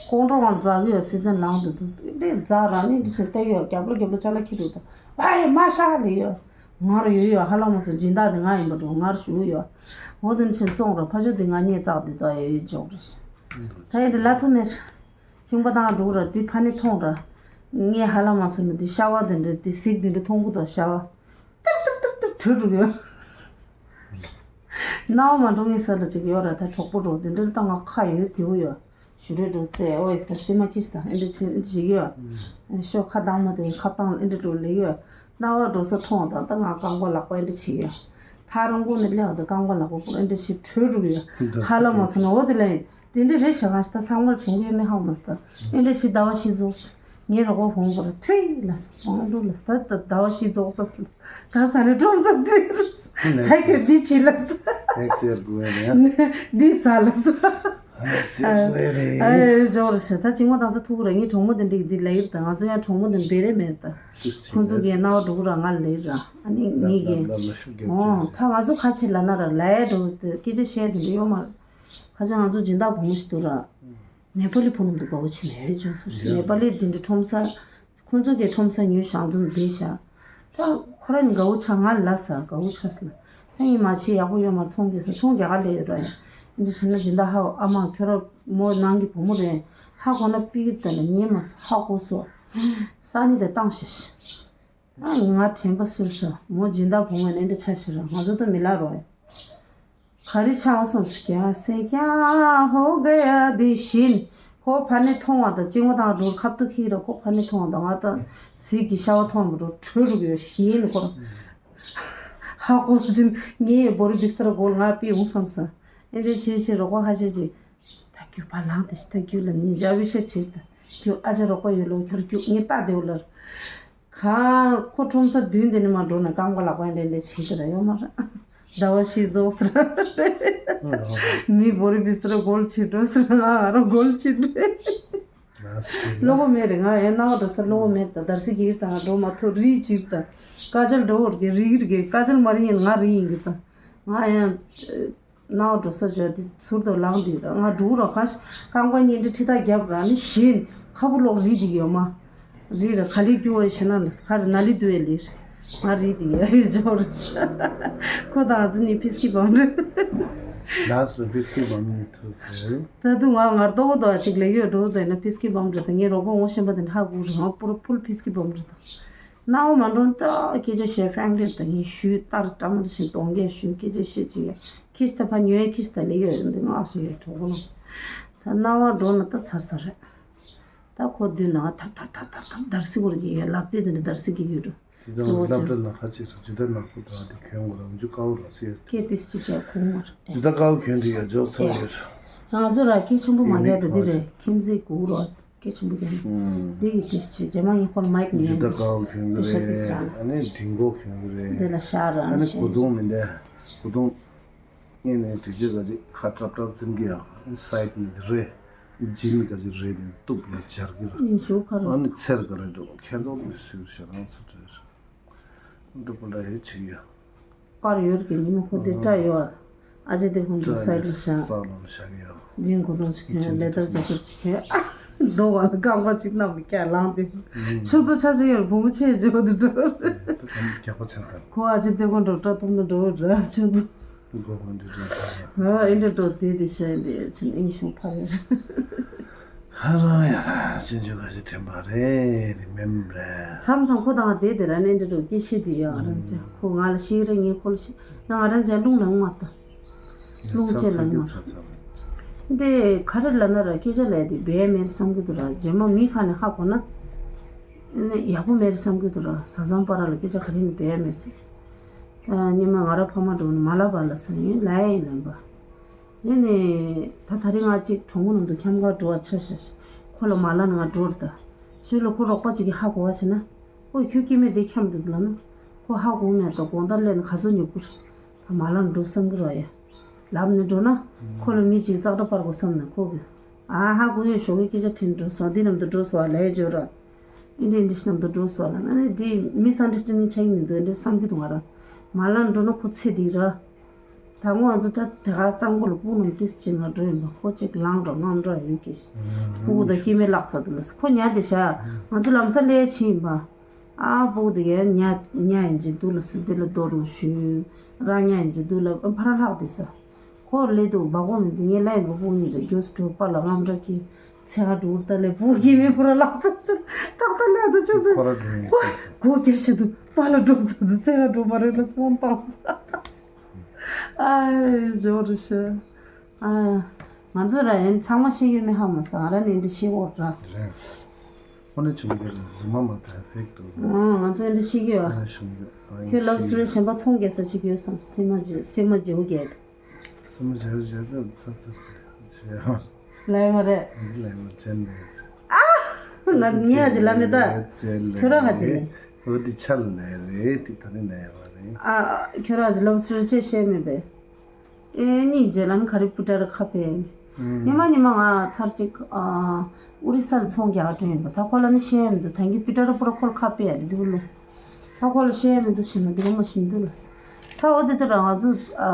ཀོང་ཀྲོ་ང་འཛག་གི་ཡོད། སི་སན་ལངས་འདུག་འདུག་འདི་འཛག་ར་ནི་འདི་ཆེན་ལྟ་གི་ཡོད། རྒྱབ་ལ་རྒྱབ་ལ་ཅ་ལག་ཁྱེར་འདུག་ད་ཨ་ཡེ་མ་ཤ་ལི་ཡོད། ངར་ཡོད་ཡོད་ཧ་ལམ་མ་སོང་། སྦྱིན་བདག་དེ་ང་ཡིན་པ་འགྲོ་ངར་ཞུ་ཡོད། འོ་དེ་འདི་ཆེན་བཙོང་ར་ཕ་ཆོས་དེ་ང་གཉིས་བཙག་དེ་ད་ཡོད་ཡོད་འཇོག་རེད། ད་ཡིན་དེ་ལ་ཐོ་མེད། གཅིན་པ་དང་འགྲོ་ར་དེ་ཕ་ནི་མཐོང་ར། ངས་ཧ་ལམ་མ་སོང་ན་དེ་ཤ་བ་དེ་འདྲ་དེ་གཟིག་དེ་འདྲ་མཐོང་གི་འདུག་ཤ་བ། ཏར་ཏར་ཏར་ཏར་བྲོས་འགྲོ་གི་ཡོད། རྣ་བ་མ་འགྲོ་ངེས་ས་ལ་ཅིག་ཡོད་ར། ད་གྲོགས་པོ་འགྲོ་དེ་འདྲ་ད་ང་ཁ་ཡོད་དེ་བོ་ཡོད། ཞུ་རེ་འགྲོ་ཙེ་ཨོ་ཡེ་ད་སུས་མ་ཁྱི་ཞིག་དང་ཨེ་འདྲ་ཆེ་ཨེ་འདྲ་ཞིག་ཡོད། ཤོ་ཁ་དྭངས་མ་དེ་ཁ་བཏང་ཨེ་འདྲ་འགྲོ་ལེ་ཡོད། རྣ་བ་འགྲོ་ས་མཐོང་དང་ད་ང་རྐང་པ་ལག་པ་ཨེ་འདྲ་བྱེད་ཡོད། ཐག་རིང་པོ་ནས་སླེབས་ད་རྐང་པ་ལག་པ་པོ་ཨེ་འདྲ་བྱེད་བྲོས་འགྲོ་གི་ཡོད། ཧ་ལམ་མ་སོང་ན་འོ་དེ་ལས། དེ་འདྲ་རེད་ཤག་ང་ཞི་ད་ཚང་མར་བྱུང་གི་ཡོད་མེད་ཧ་གོ་མ་སོང་། ད་ཨེ་འདྲ་ཞིག་ཟླ་བ་བཞི་རྫོགས། ངའི་རོགས་པ་བོང་བུ་ར་ཐོས་ལ་སོང་བང་འགྲོ་ལ་སོང་། ད་ད་ཟླ་བ་བཞི་རྫོགས་ཚར་སོང་། ད་ས་ནས་ཀྲོང་ཚ་དུས་ད་ཁྱོད་འདི་བྱིས་ལ་སོང་། ནེག་སི་ཡར་དགུ་བས་ནས་འདི་ཟ་ལ་སོང་། ནེག་སི་ཡར་དགུ་བས་རེད། ཨ་ཨེ་འཇོག་རེད་ཤག་ད་གཅིག་མ་དང་ས་ཐུག་ར། ངའི་གྲོགས་མོ་དེ་འདྲ་འདི་ལ་ཡིར་ད། ང་ཚོ་ཡང་གྲོགས་མོ་དེ་འདྲ་རེད་མེད་ད། ཁོང་ཚོ་གིས་རྣ་བ་འགྲོ་གི་ར་ང་ལ་ཡིར་ར། ཨ་ནི་ངེད་ཀྱིས་ལབ་ལབ་ལ་ཤུགས་རྒྱབ་ཨོ་ཀྱི་ད་ང་ཚོ་ཁ་ཆེ་ལ་ན་ར་ལ་ཡ་འགྲོ་དེ་སྐད་ཆ་བཤད་དེ་འདྲ་ཡོད་མ་རེད། ཁ་ཆེ་ང་ཚོ་སྦྱིན་བདག་བུ་མོ་ཞིག་འདུག་ར། ནེ་པ་ལི་བུ་ནོ་འདུག་དགའ་བོ་ཆེ་ནས་ཡོད་ཅུང་སོ་ཞིག་ནེ་པ་ལི་འདི་འདྲ་ཁྲོམ་ས། ཁོང་ཚོ་གིས་ཁྲོམ་ས་ཉོས་ཤག་འཛོམས་བསྡད་ཤག་ད་ཁོ་རང་ནི་དགའ་བོ་ཆགས་ང་ལ་ཟ་དགའ་བོ་ཆགས་སོང་། ད་ཡིན་མ་ཆེ་ཡག་པོ་ཡོད་མ་རེད། ཚོང་རྒྱག་ས་ཚོང་རྒྱག་ག་ལས་ཡོད་ར་ཡ། འདི་བྱས་ན་སྦྱིན་བདག་ཧ་ཨ་མ་ཁྱོད་ར་མོ་ནང་གི་བུ་མོ་རེད། ཧ་གོ་ན་ཕི་གི་ད་ལ་ཉན་མ་སོང་ཧ་གོ་སོང་། ས་ནི་དེ་བཏང་ཤག་ཨ་ང་དྲན་པ་གསོས་སོང་། མོ་སྦྱིན་བདག་བུ་མོ་ནི་འདྲ་ཆགས་ཤག་ར། ང་ཚོ་ད་མི་ལ་རོ་ཡ། ག་རེ་ཆགས་སོང་ཟེར་ཀྱང་ཟེར་ཀྱང་ཧོ་ག་ཡ་དེ་བཞིན་ཁོ་ཕ་ནས་མཐོང་བ་དང་གཅིག་མ་དང་འགྲོ་ཁབ་ཏུ་ཁྱེར་ར། ཁོ་ཕ་ནས་མཐོང་བ་དང་ང་ད་གཟིག་གི་ཤ་བ་མཐོང་མི་འགྲོ་བྲོས་འགྲོ་གི་ཡོད་བཞིན་ཁོ་ར། ཧ་གོ་བཞིན་ངས་བོ་རི་བི་སྟ་ར་གོལ་ང་པི་འོང་བསམ་ས། ཨེ་འདྲ་བྱེད་བྱེད་རོགས་པ་ཁ་ཤས་ཀྱིས། ད་རྒྱུག་པ་ལངས་ཏེ་ཤི་ད་རྒྱུག་ལ་ཉིན་འཇའ་བི་ཤ་བྱེད་ད། རྒྱུག་ཨ་ཅག་རོགས་པ་ཡོད་ལོ་ཁྱོད་རྒྱུག་ངས་ལྟ་བདེ་བོ་ལར། གང་ཁོ་ཁྲོམ་ས་མདུན་དེ་ནས་མ་འགྲོ་ན་རྐང་པ་ལག་པ་འདྲེན་འདྲེན་བྱེད་ཀྱི་ར་ཡོད་མ་རེད། ཟླ་བ་བཞི་རྫོགས་ཟེར། མི་བོ་རི་བི་སྟ་ར་གོལ་བྱེད་འགྲོ་ཟེར། ང་ང་རང་གོལ་བྱེད་འགྲོ། བློ་ཁོག་མེད་རེད། ང་ཡང་སྣང་བ་འགྲོ་ས་བློ་ཁོག་མེད་རེད། ད་དར་སི་གིར་དང་འགྲོ་མ་ཐུབ་རི་བྱེད་རེད། ད་ཀ་ཅལ་འགྲོ་བར་གི་རི་གིར་གི་ཀ་ཅལ་མ་རི་ཡིན་ང་རི་ཡིན་གི་ད། ང་ཡང་། སྣང་བ་འགྲོ་ས་བྱོས་དེ་ཚུར་དུ་ལངས་དུས་ར་ང་འགྲོ་ར་ཁ་ཤས་རྐང་པ་གཉིས་འདྲ་ཁྲི་ཐག་བརྒྱབ་ར་ནི་ཞེན་ཁ་བུ་ལོག་རིལ་དེ་ཡོད་མ། རིལ་ར་ག་ལེ་རྒྱུ་བ་ཞེ་ན་ལ་ཁ་ར་ན་ལི་དུ་བའི་ལིར་ང་རིལ་དེ་ཡོད་ཡོད་འཇོག་ར། ཁོ་དང་ང་ཚོ་གཉིས་ཕིས་ཀི་བམ་རེད། ལགས་སོ་ཕིས་ཀི་བམ་ནི་ཐུག་ཟེར། ད་དུང་ང་ངར་ཏོག་ཏོག་ཅིག་ལས་ཡོད་འགྲོ་དེ་ན་ཕིས་ཀི་བམ་རེད། ད་ངའི་རོགས་པ་ངོ་ཤེས་པ་དེ་ཧ་གོ་ར་ང་པུར་ཕུལ་ཕིས་ཀི་བམ་རེད་ད། སྣང་བ་མ་འགྲོ་ད་སྐད་ཆ་བཤད་ཧྥེང་རེད་ད་ཡིན་ཞུས་ལྟར་ཏྲ་མ་བཞིན་གཏོང་རྒྱ་ཞུས་སྐད་ཆ་བཤད་ཅིག་ཡ་ཁྱི་ཞིག་ད་ཕ་ཉོས་ཁྱི་ཞིག་ད་ལེ་ཡོད་རེད་འདི་ངག་ཞིག་ཡོད་གྲོགས་པོ་ལ་ད་སྣང་བ་འགྲོ་ན་ད་ཚར་ཚར་རེད། ད་ཁོ་དུས་ན་ཐར་ཐར་ཐར་ཐར་ཐར་དར་སི་གོར་གྱི་ཡོད་ལབ་དེ་དེ་འདྲ་དར་སི་གི་ཡོད་འགྲོ། དེ་དང་སློབ་གྲྭ་ལ་ཁ་ཅིག་རུ་ཇི་ལྟར་ནག་པོ་དང་དེ་གྱོན་དགོས་ར་འཇུ་དཀའ་བོ་ར་སི་ཡས་སྐད་དེ་ཅིག་ཀྱང་ཁོང་མར་ཇི་ལྟར་དཀའ་བོ་གྱོན་དེ་ཡ་འཇོག་ཚར་ཡོད། ང་ཚོ་ར་སྐད་ཆེན་པོ་མ་རྒྱག་དེ་འདི་རེད་ཁྱིམ་མཚེས་གུ་རོ། སྐད་ཆེན་པོ་རྒྱག་ནས། འདི་ཡི་དེ་ཆེ་རྗེས་མ་ཡིན་ཁོར་མའིག་ནས་ཇུ་ད་ཀའོ་གྱོན་གི་པེ་ཤ་ཏིས་ར། རེད། ཨ་ནི་འབྲིང་གོག་གྱོན་གི་རེད། འདི་ལ་ཤ་ར་ཨ་ནི་ཤ་གོ་དུང་མི་འདའ། གོ་དུང་སྔས་ནས་དྲི་ཆུ་ག་ཅིག་ཁ་ཀྲབ་ཀྲབ་འཛིན་གི་ཡ། སའིད་ནས་དེ་རེད། འཇིན་ག་ཅིག་རེད་དེ་གཏུབ་ལ་སྦྱར་གི་ར། ཡིན་ཞུ་ཕ་ར། ཨ་ནི་ཚེར་ག་རེ་འགྲོ་ཁྱེད་ཚོ་མི་སུས་ཤ་རང་ཚོ་བྲེལ། འགྲུབ་པ་འདྲ་ཡོད་ཅིག་ཡ། པར་ཡོད་ཀྱི་ཉི་མ་ཁོ་དེ་སྐྲ་ཡོད་ཨ། ཨ་ཅེ་དེ་ཁོང་ཚོ་སའི་ལ་བཞག་ས་ལ་བཞག་ཡ། འཇིན་གོ་དོང་ཅིག་ཁྱོད་ལེ་དར་ཇེ་ཀེཊ་ཅིག་ཁྱོད། རྡོ་བ་ལ་རྐང་པ་གཅིག་གནམ་ལ་བཀྱག་ལངས་ཏེ། ཆུ་ཚོད་ཆ་ཆུ་ཡོད་བུ་མོ་ཆེ་འཇོག་ཏུ་འགྲོ། རྒྱག་པ་ཆེན་དང་། ཁོ་ཨ་ཅེ་ལྟོས་གོ་འགྲོ་སྐྲ་གཏུམ་ན་འགྲོ་ར་ཆུ་ཚོད། མགོ་གོན་འདྲི་འདྲི། ཨ་ཨེ་འདྲ་འགྲོ་དེ་དེ་ཤ་འདི་ཆེན་ཨིན་ཤུང་ཕ་རེད། ཧ་ར་ཡ་ད་ཅིན་ཇུ་ག་ཞིག་དྲན་པ་རེད་རི་མེམ་རེད། མཚམས་མཚམས་ཁོ་དང་དེ་དེ་ར་ནས་འདྲ་འགྲོ་སྐད་ཤེས་དུས་ཡ་ང་རང་ཅག་ཁོ་ང་ལ་ཤེས་རེད། ངས་ཁོ་ལ་ཤེས་ན་ང་རང་ཅག་རླུང་ལངས་མ་ད། རླུང་ཆད་ལ་ཡོད། འདི་ག་རེ་ལབ་ན་ར་སྐད་ཆ་ལབ་དེ་བས་མེད་བསམ་གི་འདུག་ར། རྗེས་མ་མི་ཁ་ནས་ཧ་གོ་ན་ནི་ཡག་པོ་མེད་བསམ་གི་འདུག་ར། བཟའ་ཚང་བར་ལ་སྐད་ཆ་ག་རེ་ནི་བས་མེད་ཟེར། ད་ཉི་མ་ང་ར་ཕ་མ་འགྲོ་ནི་མ་ལབ་པ་ལ་ཟེར་ཡིན་ལབ་ཡིན་ལབ་པ། རྗེས་ནས་ད་ད་རེས་ང་གཅིག་གྲོང་མོ་ནང་དུ་འཁྱམ་ག་འགྲོ་བ་ཆ་ཤ་ཤ་ཁོ་ལ་མ་ལབ་ན་ང་འགྲོ་ར། ད་ཞོལ་ལ་ཁོ་རོགས་པ་གཅིག་གིས་ཧ་གོ་བ་བྱས་ན། ཨོ་ཁྱོད་སྐྱེ་དམན་དེ་འཁྱམས་འདུག་ལབ་ན། ཁོ་ཧ་གོ་མེད་དོ་དགོང་དག་སླེབས་ན་ག་ཚོད་ཉོབ་ཀྱི་རེད། ད་མ་ལབ་འགྲོ་བསམ་གྱི་རེད་ཡ། ལབ་ནས་འགྲོ་ན། ཁོ་ལ་མི་གཅིག་ཙག་སྒྲ་སྤར་དགོས་བསམ་ནས་ཁོ་གི། ཨ་ཧ་གོ་ཡོད་ཞོགས་ཀས་སྐད་ཆ་དྲིས་འགྲོ་སོང་འདི་ནམ་དུ་འགྲོ་སོང་ཨ་ལས་འཇོར་ར། ཨིན་འདྲ་ཨིན་འདྲ་ཞིག་ནམ་དུ་འགྲོ་སོང་ཨ་ལ་ན་ནི་འདི་མི་སང་འདྲ་ཅི་ནི་ཆགས་ཀྱི་མི་འདུག་ཨིན་འདྲ་བསམ་གྱི་འདུག་ང་རང་། མ་ལབ་འགྲོ་ན་ཁོ་ཚེ་འདི་ར། ད་སྔོན་ང་ཚོ་ད་དེ་ག་གཙང་པོ་ལ་སྤུ་ནམ་ཏིས་ཅིག་ང་འགྲོ་ཡིན་པ་ཁོ་ཅིག་ལངས་འགྲོ་ངང་འགྲོ་ཡིན་གི། སྤུ་གུ་དང་སྐྱེ་དམན་བརླག་ཚར་འདུག་ལ་ཁོ་ཉལ་བསྡད་ཤག་ང་ཚོ་ལམ་སང་སླེབས་ཕྱིན་ཡིན་པ། ཨ་སྤུ་གུ་དེ་གས་ཉལ་ཉལ་ཡིན་གྱི་འདུག་ལ་སི་དེ་ལ་རྡོ་རུ་ཞུ། རང་ཉལ་ཡིན་གྱི་འདུག་ལ་ཕར་ལྷག་བསྡད་ས། ཁོ་སླེབས་འདུག་འབག་གོ་མི་འདུག་ངས་ལབ་ཡིན་པ་སྤུ་གུ་གཉིས་དང་རྒྱུགས་སུ་འགྲོ་པ་ལ་རྔམ་སྐྲག་གི། ཚེ་ག་འགྲོ་ད་ལས་སྤུ་གུ་སྐྱེ་དམན་ཕོ་ར་ལག་ཚ་ཆུ་ཏག་ཏག་ལས་ད་ཆུ་ཚོད། ཁོ་ར་འགྲོ་ཡིན་ཁོ་སོང་ཟེར། སྒོ་རྒྱག་ཤི་འདུག་པ་ལ་འགྲོ་ས་འདུག་ཚེ་ག་འགྲོ་མ་རེད་ལ་སོང་བཏང་ས། ཨ་ཇོ་རི་ཤི། ཨ་ང་ཚོ་ར་ཡིན་ཚང་མ་ཤེས་ཀྱི་མེད་ཧ་མ་སོང་ང་ར་ནི་འདི་ཤེས་འོར་ར། རེད། ཁོ་ནི་ཆུང་དེ་ལ་རྫུན་མ་མ་ད་ཧྥེག་ཏུ། ཨ་ང་ཚོ་འདི་ཤེས་ཀྱི་ཡོད། ཁོ་ནི་ཆུང་དེ། ཁྱོད་ལབ་སུ་རེ་གཞན་པ་ཚོང་རྒྱག་ས་ཅིག་ཡོད་བསམ་སེམས་མ་བརྗེད་སེམས་མ་བརྗེད་འོ་རྒྱལ། སེམས་མ་བརྗེད་འོ་རྒྱལ་ད་ཚ་ཚ་བྱེད་ཡ། ལས་མ་རེད། ལས་མ་བྱེད་ནས། ང་ཉལ་གྱི་ལ་མེད་ད། ཁྱོད་རང་ང་ཅི་ནས། འོ་དེ་ཆ་ལ་ལས་རེད་དེ་ད་ནི་ལས་མ་རེད། ཨ་ཁྱོད་རང་གི་ལབ་སུ་རེ་ཅེས་བཤད་མེད་པས། ཨེ་གཉིས་རྗེས་ལ་ནི་ག་རེ་པུ་ཏྲ་ར་ཁ་ཕེ། ཉི་མ་ཉི་མ་ང་ཚར་གཅིག་ཨ་ཨུ་རི་ས་ལ་ཚོང་རྒྱག་འགྲོ་ཡིན་པ་ད་ཁོ་ལ་ནི་ཤེས་ཡ་མི་འདུག་ད་གིན་པུ་ཏྲ་ར་པུ་ར་ཁོ་ལ་ཁ་ཕེ་ཡ་རེད་འདུག་ལོ། ད་ཁོ་ལ་ཤེས་ཡ་མི་འདུག་ཤེས་ན་འདི་ག་མ་ཤེས་མི་འདུག་ལ། ད་འོ་དེ་ལྟར་ང་ཚོ་ཨ་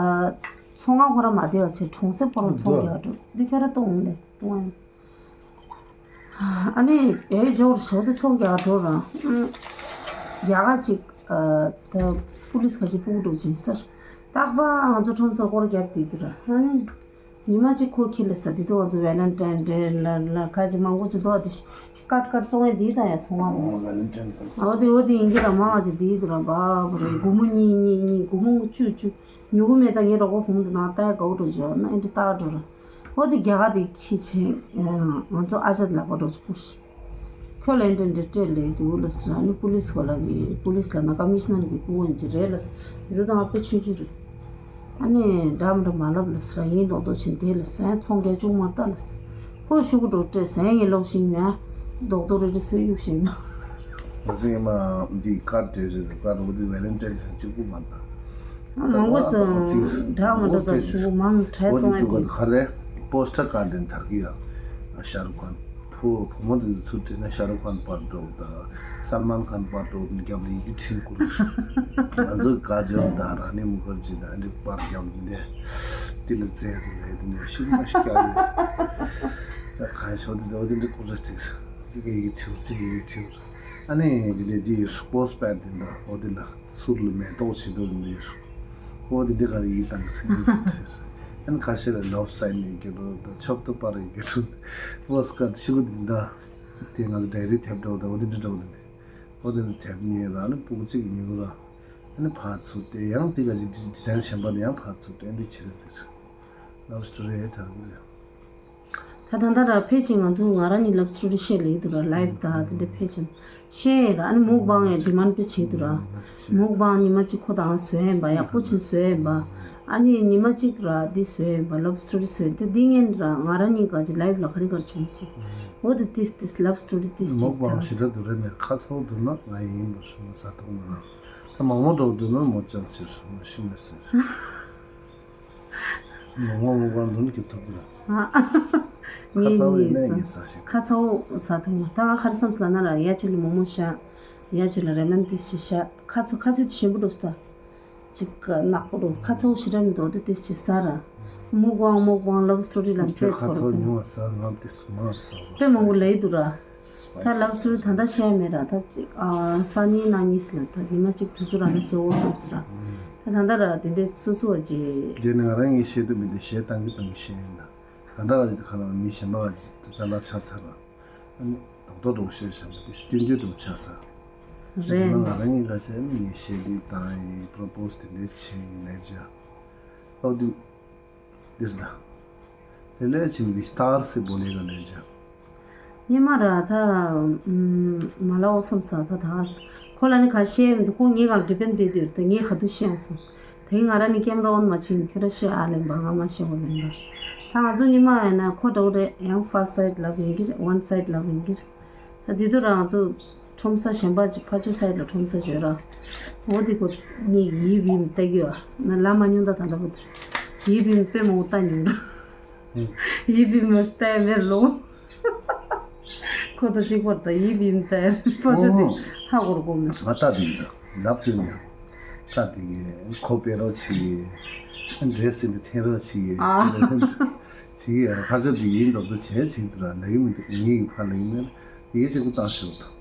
ཚོང་ཁང་ཁོ་ར་མ་བདེ་བ་བྱས་གྲོང་གསེབ་ཁོ་ར་ཚོང་རྒྱག་འགྲོ་འདི་ཁྱོད་ར་གཏོང་འོང་ལེ་གཏོང་ཨ་ཡིན། ཨ་ནི་ཨེ་ཇོར་ཞོ་དེ་ཚོང་རྒྱག་འགྲོ་རང་། རྒྱ་གར་ཅིག་ཨ་ད་པུ་ལིས་ཁ་ཅིག་སྤུ་གུ་འགྲོ་ཅིང་སར། རྟག་པར་ང་ཚོ་ཁྲོམ་སར་སྐོར་རྒྱབ་དེ་དུ་ར། ཨ་ནི་ཉི་མ་གཅིག་ཁོ་ཁྱེར་ལ་ས་དེ་དུ་ང་ཚོ་ཝེ་ལན་ཊན་ཌེ་ལ་ལ་ཁ་ཅིག་མང་པོ་ཅིག་འདུག་ཨ་དེ་ཀར་ཀར་བཙོང་ཡ་དེ་དང་ཡ་ཚོང་བ་རེད། ཝེ་ལན་ཊན་ཌེ། ཨ་དེ་འོ་དེ་ཡིན་གྱི་ར་མང་ང་ཅིག་དེ་དུ་ར་བ་བ་རེད། སྒོར་མོ་གཉིས་གཉིས་གཉིས་སྒོར་མོ་བཅུ་བཅུ་ཉོ་གི་མེད་ད་ངའི་རོགས་པ་བུ་མོ་དེ་ནང་ལྟ་ཡ་དགའ་བོ་འགྲོ་བྱོས་ན་ཨེ་འདྲ་ལྟ་འགྲོ་ར། འོ་དེ་རྒྱ་གར་དེ་ཁྱི་ཆེན་ང་ཚོ་ཨ་ཅག་ལག་པ་འགྲོ་ཅིག་པུ་ཤི། ཁྱོད་ལ་འདྲེ་འདྲེ་སྤྲད་ལས་དུ་ལ་ཟེར་ཨ་ནི་པུ་ལིས་གོ་ལ་གི་པུ་ལིས་ལ་ན་ཀ་མི་ཤི་ནར་གི་པུ་ཝན་ཅི་རེད་ལ་ཟེར་དེ་ཚོ་དང་ཨ་ཕའི་ཆུང་ཆུང་རེད། ཨ་ནི་འདྲ་མི་འདྲ་མ་ལབ་ལ་ཟེར་ཡིན་མདོག་མདོག་བྱིན་དེ་ལ་ཟེར་ཚོང་རྒྱག་བཅུག་མ་ལྟ་ལ་ཟེར་ཁོ་ཤུ་གུ་འགྲོ་སྤྲད་ཟེར་ངས་ལོག་ཤིང་མེད་མདོག་མདོག་རེ་རེ་སོས་གཡུག་ཤིང་མ། ང་ཚོ་ཡིན་མ་འདི་ཀར་དེ་རེད་ཀར་འོ་དེ་ཝེ་ལན་ཊན་ཊན་གཅིག་པུ་མ་ལྟ། མང་པོ་སོང་འདྲ་མི་འདྲ་དང་ཞུ་མང་གྲས་འོ་དེ་བཙོང་དུ་ཡ་ག་དེ་ག་རེ་པོ་སི་ཊར་ཀར་དེ་དར་གི་ཡ་ཤ་རུ་ཁན་ཕོ་བུ་མོ་དེ་ཚོ་ཚུར་ཁྲིད་ན་ཤ་རུ་ཁན་པར་འགྲོ་དང་སལ་མན་ཁན་པར་འགྲོ་དང་རྒྱབ་ལ་ཡི་གེ་ཁྲིད་ཁུར། ང་ཚོ་ག་ཇོན་དང་ར་ནི་མུ་ཁར་ཇི་དང་ཨ་འདྲི་པར་རྒྱབ་ལ་འདི་དེ་ལ་རྫས་དེ་ལས་དེ་ནས་ཤི་མ་ཤི་ཀ་ཡོད། ད་གང་ཤོག་དེ་འོ་དེ་འདྲི་ཁུར་ར་ཚིག་གཅིག་གི་ཡི་གེ་ཁྲིད་གཅིག་གི་ཡི་གེ་ཁྲིད། ཨ་ནི་དེ་ནས་དེ་པོ་སི་ཊར་པེ་ཌི་དེ་འདྲ་འོ་དེ་ལ་ཚུར་ལ་མེ་ཏོག་བྱེད་དུ་འདི་ཡོད། འོ་དེ་འདྲ་ག་རེ་ཡིན་དང་ཨ་ནི་ཁ་ཤས་ལ་ལབ་སའིན་ཡིན་གྱི་འགྲོ་དང་ཆོབ་ཏུ་པར་ཡིན་གྱི་འགྲོ། པོ་སི་ཀར་ཤི་གུ་དེ་འདྲ་དེ་ང་ཚོ་ཌའི་རི་དེབ་འགྲོ་དང་འོ་དེ་འདྲ་འགྲོ་དེ་འདྲ་འོ་དེ་འདྲ་དེབ་ཉོས་ར་ཨ་ནི་སྤུ་གུ་གཅིག་ཉོས་ར་ཨ་ནི་ཕར་ཚུར་དེ་ཡང་དེ་ག་ཅིག་ཌི་ཛའིན་གཞན་པ་དེ་ཡང་ཕར་ཚུར་དེ་འདྲ་བྱེད་རེད་ཟེར། ལབ་སི་ཊོ་རི་ཡ་དར་གི་རེད། ད་ད་ལྟ་ར་ཕལ་ཆེར་ང་ཚོ་ང་རང་གཉིས་ལབ་སི་ཊོ་རི་བཤད་ལེ་འདུག་ར་ལའིབ་ད་དེ་འདྲ་ཕལ་ཆེར་བཤད་ར་ཨ་ནི་མུག་བང་ཡང་ཌི་མན་པེ་བྱེད་འདུག་ར། མུག་བང་ཉི་མ་གཅིག་ཁོ་དང་བཟོས་ཡིན་པ་ཡག་པོ་ཆེན་བཟོས་ཡིན་པ། ཨ་ནི་ཉི་མ་གཅིག་ར་འདི་བཟོས་ཡིན་པ་ལབ་སི་ཊོ་རི་བཟོས་དེ་འདི་ངན་ར་ང་རང་གཉིས་ག་ཅི་ལའིབ་ལ་ག་རེ་ག་རེ་བྱུང་སོང་། འོ་དེ་ཏིས་ཏིས་ལབ་སི་ཊོ་རི་ཏིས་མུག་བང་ཞེ་དྲག་འདུག་རེད་མེད་ཁ་ཚ་བོ་འདུག་ན་ང་ཡིན་པར་སོང་ས་ཐོག་མ་ར་ད་མང་མོ་འགྲོ་འདུག་ན་མོ་ཅག་ཕྱིར་སོང་ཤི་མེད་ཟེར། མོག་མོག་མོག་པ་འདུག་ན་ཁྱོད་ཐུབ་ཀྱི་རེད། ཁ་ཚ་བོ་ཡིན་ན་ངས་ཟ་ཤེས། ཁ་ཚ་བོ་ཟ་ཐུབ་ན་ད་ང་ཁ་རེ་བསམ་སོང་ལ་ན་ར་ཡ་ཅིག་ལ་མོག་མོག་བཞག་ཡ་ཅིག་ལ་རེ་མན་ཏིས་ཅིག་བཞག་ཁ་ཚ་ཁ་ཚ་དེ་ཞིམ་པོ་འགྲོ་སོང་ད། ཅིག་ནག་པོ་འགྲོ་ཁ་ཚ་བོ་ཞེ་དྲག་མི་འདུག་དེ་ཏིས་ཅིག་ཟ་ར། མུག་ཝང་མུག་ཝང་ལབ་སི་ཊོ་རི་ལ་ཁྱོད་ཁ་ཚོར་ཉུང་བ་ཟ། ང་དེ་སུ་མ་ཟ་བ་དཔེ་མང་པོ་ལབ་ཡི་འདུག་ར། ད་ལབ་སི་ཊོ་རི་ད་ལྟ་བཤད་མེད་ར། ད་ཨ་སང་ཉིན་གནངས་ཉིན་ལ་ད་ཉི་མ་གཅིག་དུས་ཚོད་རག་ན་བཟོ་འོ་བསམ་སི་ར། ད་ད་ལྟ་ར་དེ་འདྲའི་སོ་སོ་བ་ཅིག་རྗེས་ནས་ང་རང་གིས་བཤད་དུ་མི་འདི་གཞས་བཏང་གི་བཏང་གི་བཤད་ཡིན་ད། ག་འདྲ་བ་ཅིག་ད་ཁ་ལ་མི་གཞན་པ་བ་ཅིག་ད་ཅ་ལག་ཆགས་ཚར་ར། ཨ་ནི་རྡོག་རྡོག་འགྲོ་བཤད་བཤད་མ་དེ་སྟོན་རྒྱུ་འགྲོ་ཆགས་ཚར། རེད། རྗེས་ནས་ང་རང་གིས་ཁ་བཤད་ནི་ངས་བཤད་འདི་བཏང་ཡིན། པོ་རོ་པོ་སི་དེ་འདྲའི་བྱིན་ལས་ཅི་ཨ་འོ་དུ། འདིར་ད། ལེ་ལེ་ཆིན་བི་སྟར་སི་བོ་ལེ་ག་ལེ་ཇ། ཉི་མ་ར་ད་མ་ལ་འོ་སམ་ས་ད་ད་ཁོ་ལ་ནི་ཁ་ཤས་མི་འདུག་ཁོ་ངའི་གང་ལ་ཌི་པེན་ཌི་བསྡད་དུས་ད་ངས་ག་དུས་ཤེས་སོང་། དེ་ང་ར་ནི་ཀེམ་ར་ཨོན་མ་ཕྱིན་ཁྱོད་ར་ཤེས་ཨ་ལེན་པ་ང་མ་ཤེས་འོ་ལེན་པ། ད་ང་ཚོ་ཉི་མ་ཡིན་ན་ཁོ་འདྲ་བོ་རེད། ཡང་ཕར་སི་སའིཌ་ལབ་ཡིན་གྱི་རེད། ཝན་སའིཌ་ལབ་ཡིན་གྱི་རེད། ད་དེ་དུས་རང་ཚོ་ཁྲོམ་ས་གཞན་པ་ཅིག་ཕ་ཆོས་སའིཌ་ལ་ཁྲོམ་ས་བརྗོད་ར། འོ་དེ་ཁོ་གཉིས་ཡིབ་ཡིབ་ལྟ་གི་ཡོད། ན་ལ་མ་ཉུང་ད་ད་ལྟ་བུ་ཡིབ་ཡིབ་དཔེ་མང་པོ་ལྟ་མྱོང་ར། ཡིབ་ཡིབ་མ་ལྟ་ཡ་མེར་ལོ། ཁོ་ད་གཅིག་པར་ད་ཡིབ་ཡིབ་ལྟ་ཡ་ཕ་ཆོས་དེ་ཧ་གོ་ར་གོ་མེད། ང་ལྟ་དེ་ཡིན་ད་ལབ་དུས་ནས་ལྟ་དེ་གི་ཁོ་དཔེ་རོགས་བྱེད་གི་འདྲེ་སི་འདི་འཐེན་རོགས་བྱེད་གི་ཨ། བྱེད་གི་ཡ་ཕ་ཆོས་དེ་ཡིན་མདོག་མདོག་བྱས་བྱེད་དུ་ར་ལབ་ཀྱི་མི་འདུག་ངས་ཕ་ལབ་ཀྱི་མེད། ཡི་གེ་གཅིག་པུ་བཏང་ཤོག་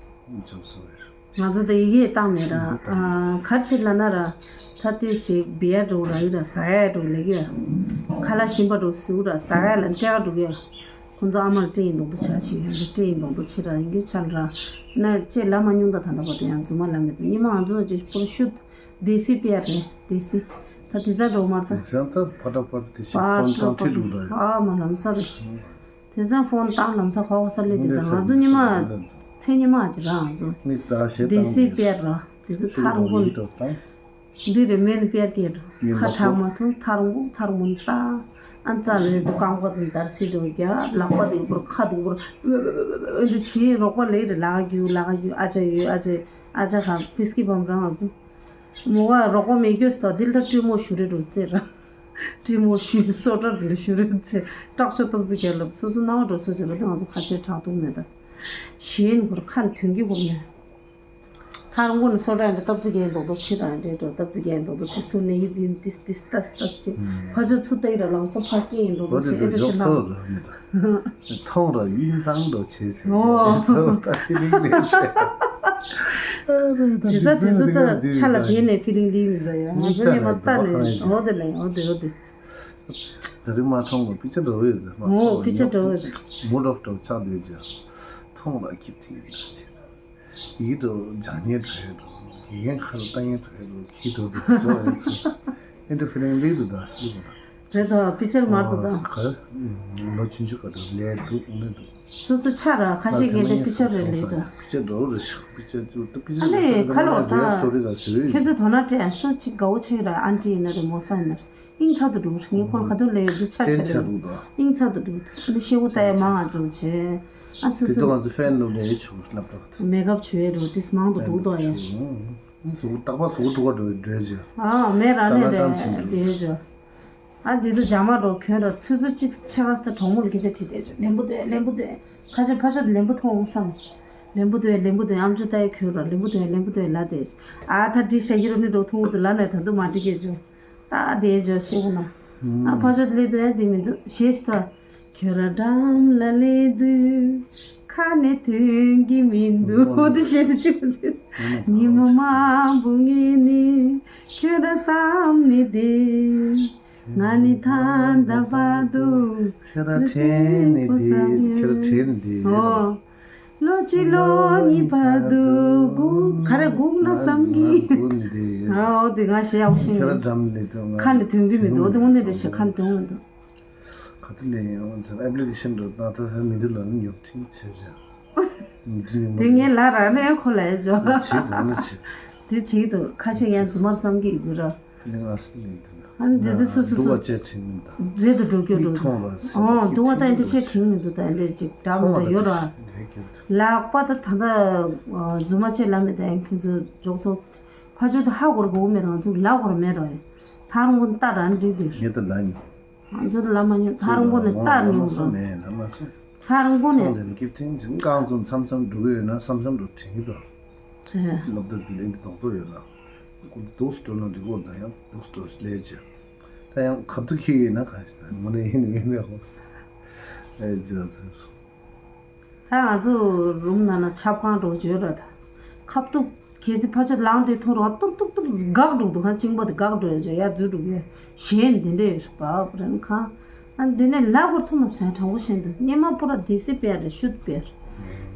དང་འཇོག་སོང་བས། ང་ཚོ་ད་ཡི་གེ་བཏང་མེད་ར། ཡི་གེ་བཏང་མེད། ཨ་གར་ཆེ་ལ་ན་ར། ད་ཏིས་ཅིག་བི་ཡ་འགྲོ་ར་ཡི་ར་ཟ་ཡ་འགྲོ་ལེ་གི་ཡ། ཁ་ལ་ཞིམ་པ་འགྲོ་ཟུག་ར་ཟ་ཡ་ལ་འདྲེ་ག་འགྲོ་གི་ཡ། ཁོང་ཚོ་ཨ་མར་སྤྲེ་ཡིན་མདོག་མདོག་ཆ་ཞིག་ཡོད་འདི་སྤྲེ་ཡིན་མདོག་མདོག་ཆེ་ར་ཡིན་གྱི་ཆ་ལ་ར། ན་ཅེ་ལ་མ་ཉུང་ད་ད་ད་བ་དེ་ཡང་རྫུན་མ་ལ་མེད་ད་ཉི་མ་ང་ཚོ་ཅིག་པུར་ཤུད་དེ་སི་པེ་རེད་དེ་སི། ད་དེ་ཟ་འགྲོ་མར་ད། དེང་སང་ད་ཕ་ཏྲ་ཕ་ཏྲ་དེ་ཤི་ཕོན་ཐང་ཁྲིད་འགྲོ་ད་ཡ། ཨ་མ་ལམ་ས་རེད། དེ་ཚང་ཕོན་བཏང་ལམ་སང་ཧོ་ཧོ་ས་ལེ་དེ་དང་ང་ཚོ་ཉི་མ་མཚན་ཉི་མ་ཅི་རང་ཚོ་མིག་ད་ཞེ་དེ་སི་པེར་ར་དེ་ཚོ་ཐར་མགོ་ནི་འདི་རེ་མེན་པེར་གེ་འགྲོ་ཁ་གྲག་མ་ཐུབ་ཐར་མགོ་ཐར་མགོ་ནི་ལྟ། ཨ་ཙ་ལེ་དུ་རྐང་པ་དང་དར་སི་འགྲོ་རྒྱ་ལག་པ་དེ་བོར་ཁ་དེ་བོར་འདི་ཆི་རོགས་པ་ལེ་རེ་ལག་རྒྱུ་ལག་རྒྱུ་ཨ་ཅག་ཡོད་ཨ་ཅག་ཨ་ཅག་ག་ཕིས་ཀི་བམ་རང་ང་ཚོ། མོ་བ་རོགས་པ་མེད་རྒྱུ་ཟེར་དང་འདི་ལྟར་སྤྲེའུ་མོ་ཞུ་རེ་འགྲོ་ཟེར། སྤྲེའུ་མོ་ཞུ་སོ་ཏྲ་འདི་ལ་ཞུ་རེ་ཟེར་སྐྲག་ཤོ་སྟབས་ཟེར་རྒྱལ་ལབ་སོ་སོ་སྣང་བ་འགྲོ་སོ་བྱེད་པ་དེ་ང་ཚོ་ཁ་ཆེ་དྲག་ཐུག་མེད་ད། ཞེན་བོར་ཁ་ནས་དོན་གྱི་བོར་མེད། ཐར་མགོ་ནས་སོ་ཏྲ་འདི་སྟབས་ཟེར་རྒྱལ་མདོག་མདོག་ཕྱི་རང་འདྲེ་འགྲོ་སྟབས་ཟེར་རྒྱལ་མདོག་མདོག་ཕྱི་སུ་ནས་ཡིབ་ཡིབ་ཏིས་ཏིས་ཏས་ཏས་ཅི་ཕ་ཆོས་ཚུ་ཏེ་ར་ལམ་སོ་ཕ་སྐད་ཡིན་མདོག་མདོག་བྱེད་ཨེ་འདྲ་ཞེ་ན། མཐོང་ར་དབྱིན་ཚང་འགྲོ་བྱེད་བྱེད། ཨོ། ཚོ་ད་ཕི་ལིང་ལེ་བྱེད། དེ་ས་དེ་ཚོ་ད་ཆ་ལ་དེ་ནས་ཕི་ལིང་ལིང་མི་འདུག་ཡ། ང་ཚོ་ཉི་མ་ལྟ་ནས་ཨོ་དེ་ལེ་ཨོ་དེ་ཨོ་དེ། ད་རིང་མ་མཐོང་ལ་པི་ཆ་འགྲོ་ཡོད་རེད་མ་ཨོ་མཐོང་པི་ཆ་འགྲོ་ཡོད་རེད། མུ་ཌ་ཨོཕ་འགྲོ་ཆགས་འདུག་ཅག་མཐོང་ལ་ཁྱིབ་ཐིང་ཡོད་ཅེས་ད། ཡིད་དུ་སྦྱང་ཉན་བྲོས་འགྲོ། དགེ་རྒན་ཁ་ལ་ལྟ་ཉན་བྲོས་འགྲོ། ཁྱི་དོ་དུ་འགྲོ་ཡོད་ཚུལ། ཨེ་འདྲ་ཕི་ལིང་ལིང་དུ་ད་སུ་གོ་ན། རེད་དོ་པི་ཆར་མར་དུ་དང་། ག་ལོ་ཆུང་ཆུང་ག་དུ་ལས་འདུག་ནི་འདུག་སོ་སོ་ཆ་ར་ཁ་ཤས་ཀྱི་འདི་པི་ཆར་རེད་ལས་དོ། པི་ཆར་འགྲོ་རེ་ཤག་པི་ཆར་ཅུ་ཏུ་པི་ཆར་ཨ་ནི་ཁ་ལོ་ད་སྟོ་རི་ག་ཟེར་ཁྱོད་ཚོ་དོ་ན་སྤྲད་སོ་གཅིག་དགའ་བོ་ཆེ་ར་ཨན་ཊི་ཡིན་ན་རེ་མོ་ས་ཡིན་ན་རེ་ཨིང་ཚ་དུ་འགྲོ་ངས་ཁོར་ག་དུ་ལས་འདི་ཆ་ཆེན་ཆ་ཤར་རུ་དོ། ཨིང་ཚ་དུ་འགྲོ་འདི་ཤེ་བོ་ད་ཡ་མང་ང་འགྲོ་ཆེ་ཨ་སོ་དེ་སོ་དུ་ང་ཚོ་ཧྥན་ལོ་ལས་ཆུ་སླབ་རོགས་མེ་ཀབ་བྱོས་རོ་དིས་མང་དུ་འགྲོ་དོ་ཡ། ཟུག་རྟག་པར་ཟུག་འགྲོ་ག་འགྲོ་འགྲོས་ཅི། ཨ་མེ་ར་ནེ་རེ་དེ་ཡོད་ཅོ། ཨ་འདི་དུ་ཇ་མ་འགྲོ་ཁྱོད་ར་ཚུ་ཚུ་གཅིག་ཆེ་ག་ས་གྲོགས་མོ་ལ་སྐད་ཆ་དྲིས་དེ་ལེན་པོ་དོད་ལེན་པོ་དོད་ཁ་ཆེ་ཕ་ཆོ་དེ་ལེན་པོ་ཐོང་བསམ། ལེན་པོ་དོད་ལེན་པོ་དོད་ཨམ་ཅོ་ལྟ་ཡི་ཁྱོད་ར་ལེན་པོ་དོད་ལེན་པོ་དོད་ལ་དེ། ཨ་ད་དྲིས་ཤ་ཡི་རོ་ནི་འགྲོ་ཐུང་དུ་ལ་ནས་ད་དུ་མ་དྲིས་སྐད་ཅོ། ད་དེ་ཅོ་ཤེས་གོ་ན། ཨ་ཕ་ཆོ་དེ་ལེ་དོད་དེ་མི་འདུག་ཞེས་ད། ཁྱོད་ར་འགྲམ་ལ་སླེབས་དུས་ཁ་ནས་ཐོན་གྱི་མི་འདུག་འོ་དེ་བཤད་དུ་ཆུག་ཆུག་ཉི་མ་མང་པོ་ངས་ནི་ཁྱོད་ར་བསམ་ནས་བསྡད། ང་ནི་ད་ལྟ་བར་དུ་ཁྱོད་ར་དྲན་ནས་བསྡད། ཁྱོད་ར་དྲན་ནས་བསྡད། ཨོ། ལོ་གཅིག་ལོ་གཉིས་བར་དུ་སྒུག་ག་རེ་སྒུག་ན་བསམ་གི། ང་སྒུག་ནས་བསྡད། ཨོ་དེ་ང་ཞེ་ཡག་ཤེས། ཁྱོད་ར་འགྲམ་ལ་སླེབས་དུས་ང་ཁ་ནས་ཐོན་གྱི་མི་འདུག་འོ་དེ་དངོས་གནས་དེ་ཞེ་ཁ་ནས་ཐོན་གྱི་མི་འདུག་ག་ཚོད་ལེན་ཡོང་ཚར་ཨེབ་ལི་ཀེ་ཤན་འགྲོ་དང་ད་ཚར་མི་འདུག་ལ་ནི་ཉོབ་ཁྲིང་བྱས་བྱས། དེ་ངའི་ལ་ར་ནས་ཁོ་ལ་ཡ་འཇོག་བྱེད་དུ་ནི་བྱེད། དེ་བྱེད་དུ་ཁ་ཤས་ཡང་རྫུན་མར་བསམ་གྱི་ཡོད་ར། ཕི་ལིང་ཨར་སི་ལིང་དུ་ན། ཨ་ནི་དེ་དུ་སུ་སུ་སུ་འདུག་བ་བྱས་ཁྲིང་མི་འདུག་རྫས་དུ་འགྲོ་རྒྱུ་འགྲོ། མཐོང་ར་ཨོ་འདུག་བ་ད་འདི་བྱས་ཁྲིང་མི་འདུག་ད་འདི་ཅིག་འདྲ་མི་འདྲ་ཡོད་ར། ལག་པ་ད་ད་ད་རྫུན་མ་བྱས་ལ་མེད་ད་ཡང་ཁྱོད་ཚོ་འཇོག་ཚོ་ཕ་ཆོས་ད་ཧ་གོ་ར་གོ་མེད་ར་ང་ཚོ་ལ་གོ་ར་མེད་ར། ཐང་གོ་ད་ར་འདྲི་དུས། ངས་ད་ལ་ཉོ། ང་ཚོ་ལ་མ་ཉོ་ཚར་མགོ་ནས་ལྟར་ཉོ་རོ། མེད་ལ་མ་སོང་། ཚར་མགོ་ནས། ཚོང་དེ་ནི་ཀིབ་ཐིང་རྐང་ཚོ་མཚམས་མཚམས་འགྲོ་གི་ཡོད་ན་མཚམས་མཚམས་འགྲོ་དྲན་གི་འདུག་ཨེ། སློབ་གྲྭ་དེ་ལེན་གི་དོག་དོག་ཡོད་ན། ཁོ་འདུག་སེ་འགྲོ་ན་འགྲིག་གོ་ད་ཡང་འདུག་སེ་འགྲོ་ལས་ཀྱི། ད་ཡང་ཁ་ཐུག་ཁྱེར་ཡོད་ན་ག་ཞིག་ད་དངོས་གནས་ཡིན་ནི་མིན་ནི་ཧོ། ཨེ་ཇོ་ཟེར། ད་ང་ཚོ་རུམ་ནང་ན་ཆབ་ཁང་འགྲོ་བརྗོད་ར་ད། ཁ་ཐུག་གལ་སྲིད་ཕར་ཕྱོགས་ལངས་དུས་ཐུག་རོགས་ཏུར་ཏུར་ཏུར་འགག་འགྲོ་འདུག་གང་གཅིན་པ་དེ་འགག་འགྲོ་ཡོད་ཅོ་ཡ་འཛུལ་འགྲོ་གི་ཡོད། གཞན་འདི་འདྲས་ཡོད་རེད་པ་པ་རན་གང་། ཨ་འདི་ནས་ལ་གོར་ཐུག་མ་སེང་དྲང་པོ་བཤད་འདུག་སྙེ་མ་པུ་ར་དེ་སི་པེར་རེད་ཤུད་པེར།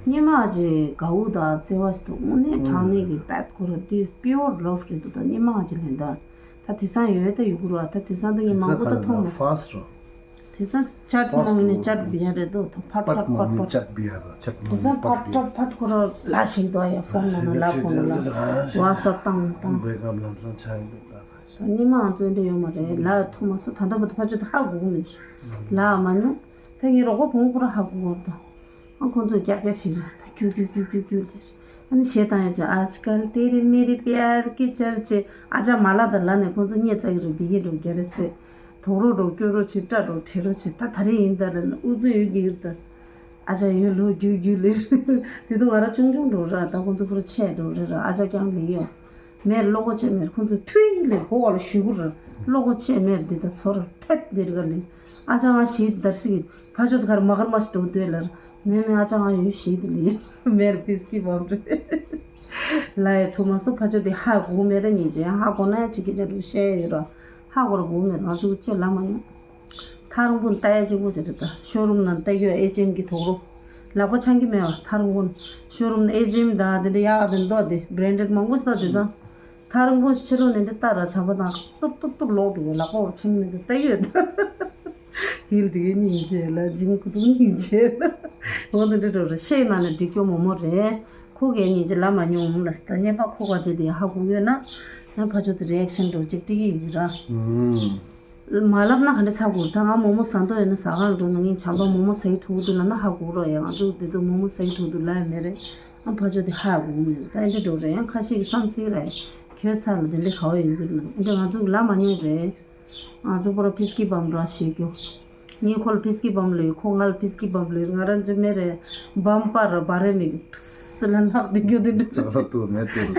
སྙེ་མ་ཨ་ཅེ་དགའ་བོ་དང་བརྩེ་བ་ཞིག་འདུག་དངོས་གནས་དྲང་གནས་ཀྱི་པད་ཁོ་ར་དེ་པིའུར་ལོབ་རེད་འདུག་ད་སྙེ་མ་ཨ་ཅེ་ལེན་ད། ད་དེང་སང་ཡོད་ད་ཡོད་གི་ར་ད་དེང་སང་ད་ངས་མང་པོ་ད་མཐོང་མ་སོང་། ཧྥ་སི་ཊི་རོ། དེང་སང་ཅར་ཧྥ་སི་མང་ནི་ཊི་རོ། ཅར་བི་ཡ་རེད་དོ་ད་ཕར་ཕར་ཕར་ཕར། ཅར་བི་ཡ་ར་ཅར་དེང་སང་ཕར་ཕར་ཕར་ཁོ་ར་ལ་ཞིག་དོ་ཡ་ཕོན་ནང་ལ་ཕོན་ལ་ཝ་སབ་བཏང་བཏང་། བེ་ཀབ་ལམ་སང་ཆགས་ཡོད་ད་ཁ་ཤས། སྙེ་མའང་བཙོན་འདྲེ་ཡོད་མ་རེད་ལ་ཐོ་མ་སོ་ད་ལྟ་བར་དུ་ཕར་ཕྱོགས་དེ་ཧ་གོ་གི་མེད། ལ་མ་མྱོང་། ད་ངའི་རོགས་པ་བོང་ཁོ་ར་ཧ་གོ་གི་རེད་ད། ཨ་ཁོང་ཚོས་ཀྱག་ཀྱག་ཞིག་རེད་ད་ཁྱུ་ཁྱུ་ཁྱུ་ཁྱུ་ཁྱུ་དེ། ཨ་ནི་གཞས་བཏང་ཡ་ཅིག་ཨ་ཅི་ཀལ་ཏེ་རེ་མེ་རེ་པི་ཡར་ཀི་ཅར་ཅེ་ཨ་ཅག་མ་ལ་དང་ལ་ནས་ཁོང་ཚོ་སྙེ་ཚ་གི་རེད་བི་གི་འགྲོ་རྒྱ་རེ་ཚེ། དོག་རོ་འགྲོ་སྐྱོ་རོ་ཆེ་སྐྲ་འགྲོ་བྲེ་རོ་ཆེ་ད་ད་རེ་ཡིན་ད་རེ་ན་ཨུ་ཚུ་ཡོད་གི་ཡོད་ད། ཨ་ཅག་ཡོད་ལོ་རྒྱུ་རྒྱུ་ལེ། དེ་དུ་ང་ར་ཆུང་ཆུང་འགྲོ་ར་ད་ཁོང་ཚོ་ཕུ་ར་ཆེ་འགྲོ་རེ་ར་ཨ་ཅག་ཀྱང་ལེ་ཡོད། མེར་བློ་སྒོ་ཆེ་མེར་ཁོང་ཚོས་ཐུའི་ལེ་གོ་བ་ལ་ཞུ་གུ་ར་བློ་སྒོ་ཆེ་མེར་འདི་ད་ཚོ་ར་ཐད་འདིར་ག་ལེ། ཨ་ཅག་ང་ཞིག་དར་སི་གི་ཕ་ཆོ་ད་གར་མ་གར་མ་ཞིག་འགྲོ་འདོད་ལར་མེ་ནི་ཨ་ཅག་ང་ཡོད་ཞིག་དི་ལེ་མེར་ཕིས་ཀི་བམ་རེ། ལ་ཡ་ཐུ་མ་སོ་ཕ་ཆོ་དེ་ཧ་གོ་མེ་ར་ཉིན་ཅན་ཧ་གོ་ན་ཡ་ཅིག་གི་ཅ་རུ་ཤེ་ཡོད་ར་ཧ་གོ་ར་གོ་མེ་ར་ང་ཚོ་ཅེ་ལ་མ་ཉོ། ཐག་རིང་པོ་ནས་ལྟ་ཡ་གཅིག་པོ་ཅིག་རེད་ད། ཤོ་རུམ་ནང་ལྟ་རྒྱུ་ཨེ་ཅི་ཨེམ་གྱི་དོག་རོ། ལག་པ་འཆང་གི་མེད་པ་ཐག་རིང་པོ་ནས། ཤོ་རུམ་ནང་ཨེ་ཅི་ཨེམ་དང་དེ་འདྲ་ཡག་ག་དེ་མདོག་དེ་བྷི་རན་ཌེཌ་མང་པོ་ཞིག་ལྟ་དེ་ཙང་། ཐག་རིང་པོ་ཞིག་ཕྱི་ལོགས་ནས་འདི་ལྟ་ར་བྱམས་པ་དང་ཏུར་ཏུར་ཏུར་ལོག་འགྲོ་གི་ལག་པ་འཆང་གི་མེད་དེ་ལྟ་གི་ཡོད་ད། ཧིལ་དེ་གའི་སྙིང་རྗེ་ལ་ཇིན་ཀུ་ཏུ་སྙིང་རྗེ། འོ་དེ་འདྲ་འགྲོ་རེད་ཤེས་ནང་ནས་འགྲིག་སྐྱོ་མོ་མོ་རེད། ཁོ་གའི་སྙིང་རྗེ་ལ་མ་མྱོང་ལ་ད་ཉེ་པ་ཁོ་ག་ཅེ་དེ་ཧ་གོ་ཡོད་ན། ཡང་ཕ་ཆོ་དེ་རི་ཨེག་ཤན་འགྲོ་གཅིག་ཏི་གི་ཡིན་ར། མ་ལབ་ན་ག་འདྲ་ཚ་གུར་ད་ང་མོག་མོག་ཟ་འདོད་ཡོད་ན་ཟ་ཁང་འགྲོ་ན་ངས་བྱམས་པ་མོག་མོག་ཟ་ཡི་འགྲོ་གི་འདུག་ལབ་ན་ཧ་གོ་རོགས་ཡ། ང་ཚོ་འདི་དུ་མོག་མོག་ཟ་ཡི་འགྲོ་འདུག་ལབ་ཡ་མེད་རེད། ཨ་ཕ་ཆོས་དེ་ཧ་གོ་གི་མེད་རེད། ད་ཨེ་འདྲ་འགྲོ་རེད། ཡང་ཁ་ཤས་ཀྱི་བསམ་སྲིད་རེད། ཁྱོད་ཚ་ལ་དེ་འདྲ་ག་བ་ཡོད་གི་ལབ་ཨེ་འདྲ་ང་ཚོ་ལབ་མ་མྱོང་རེད། ང་ཚོ་པོ་ར་ཕིས་ཀི་བམ་ར་ཞེས་རྒྱུ། ངས་ཁོ་ལ་ཕིས་ཀི་བམ་ལོས་ཁོ་ང་ལ་ཕིས་ཀི་བམ་ལོས་ང་རང་ཚོ་མེ་རེད། བམ་པ་ར་བ་རེ་མིག་སི་ལ་ནག་དེ་རྒྱུ་དེ་འདྲ། ཙག་ར་ཏོ་མེ་ཏོ་རེད།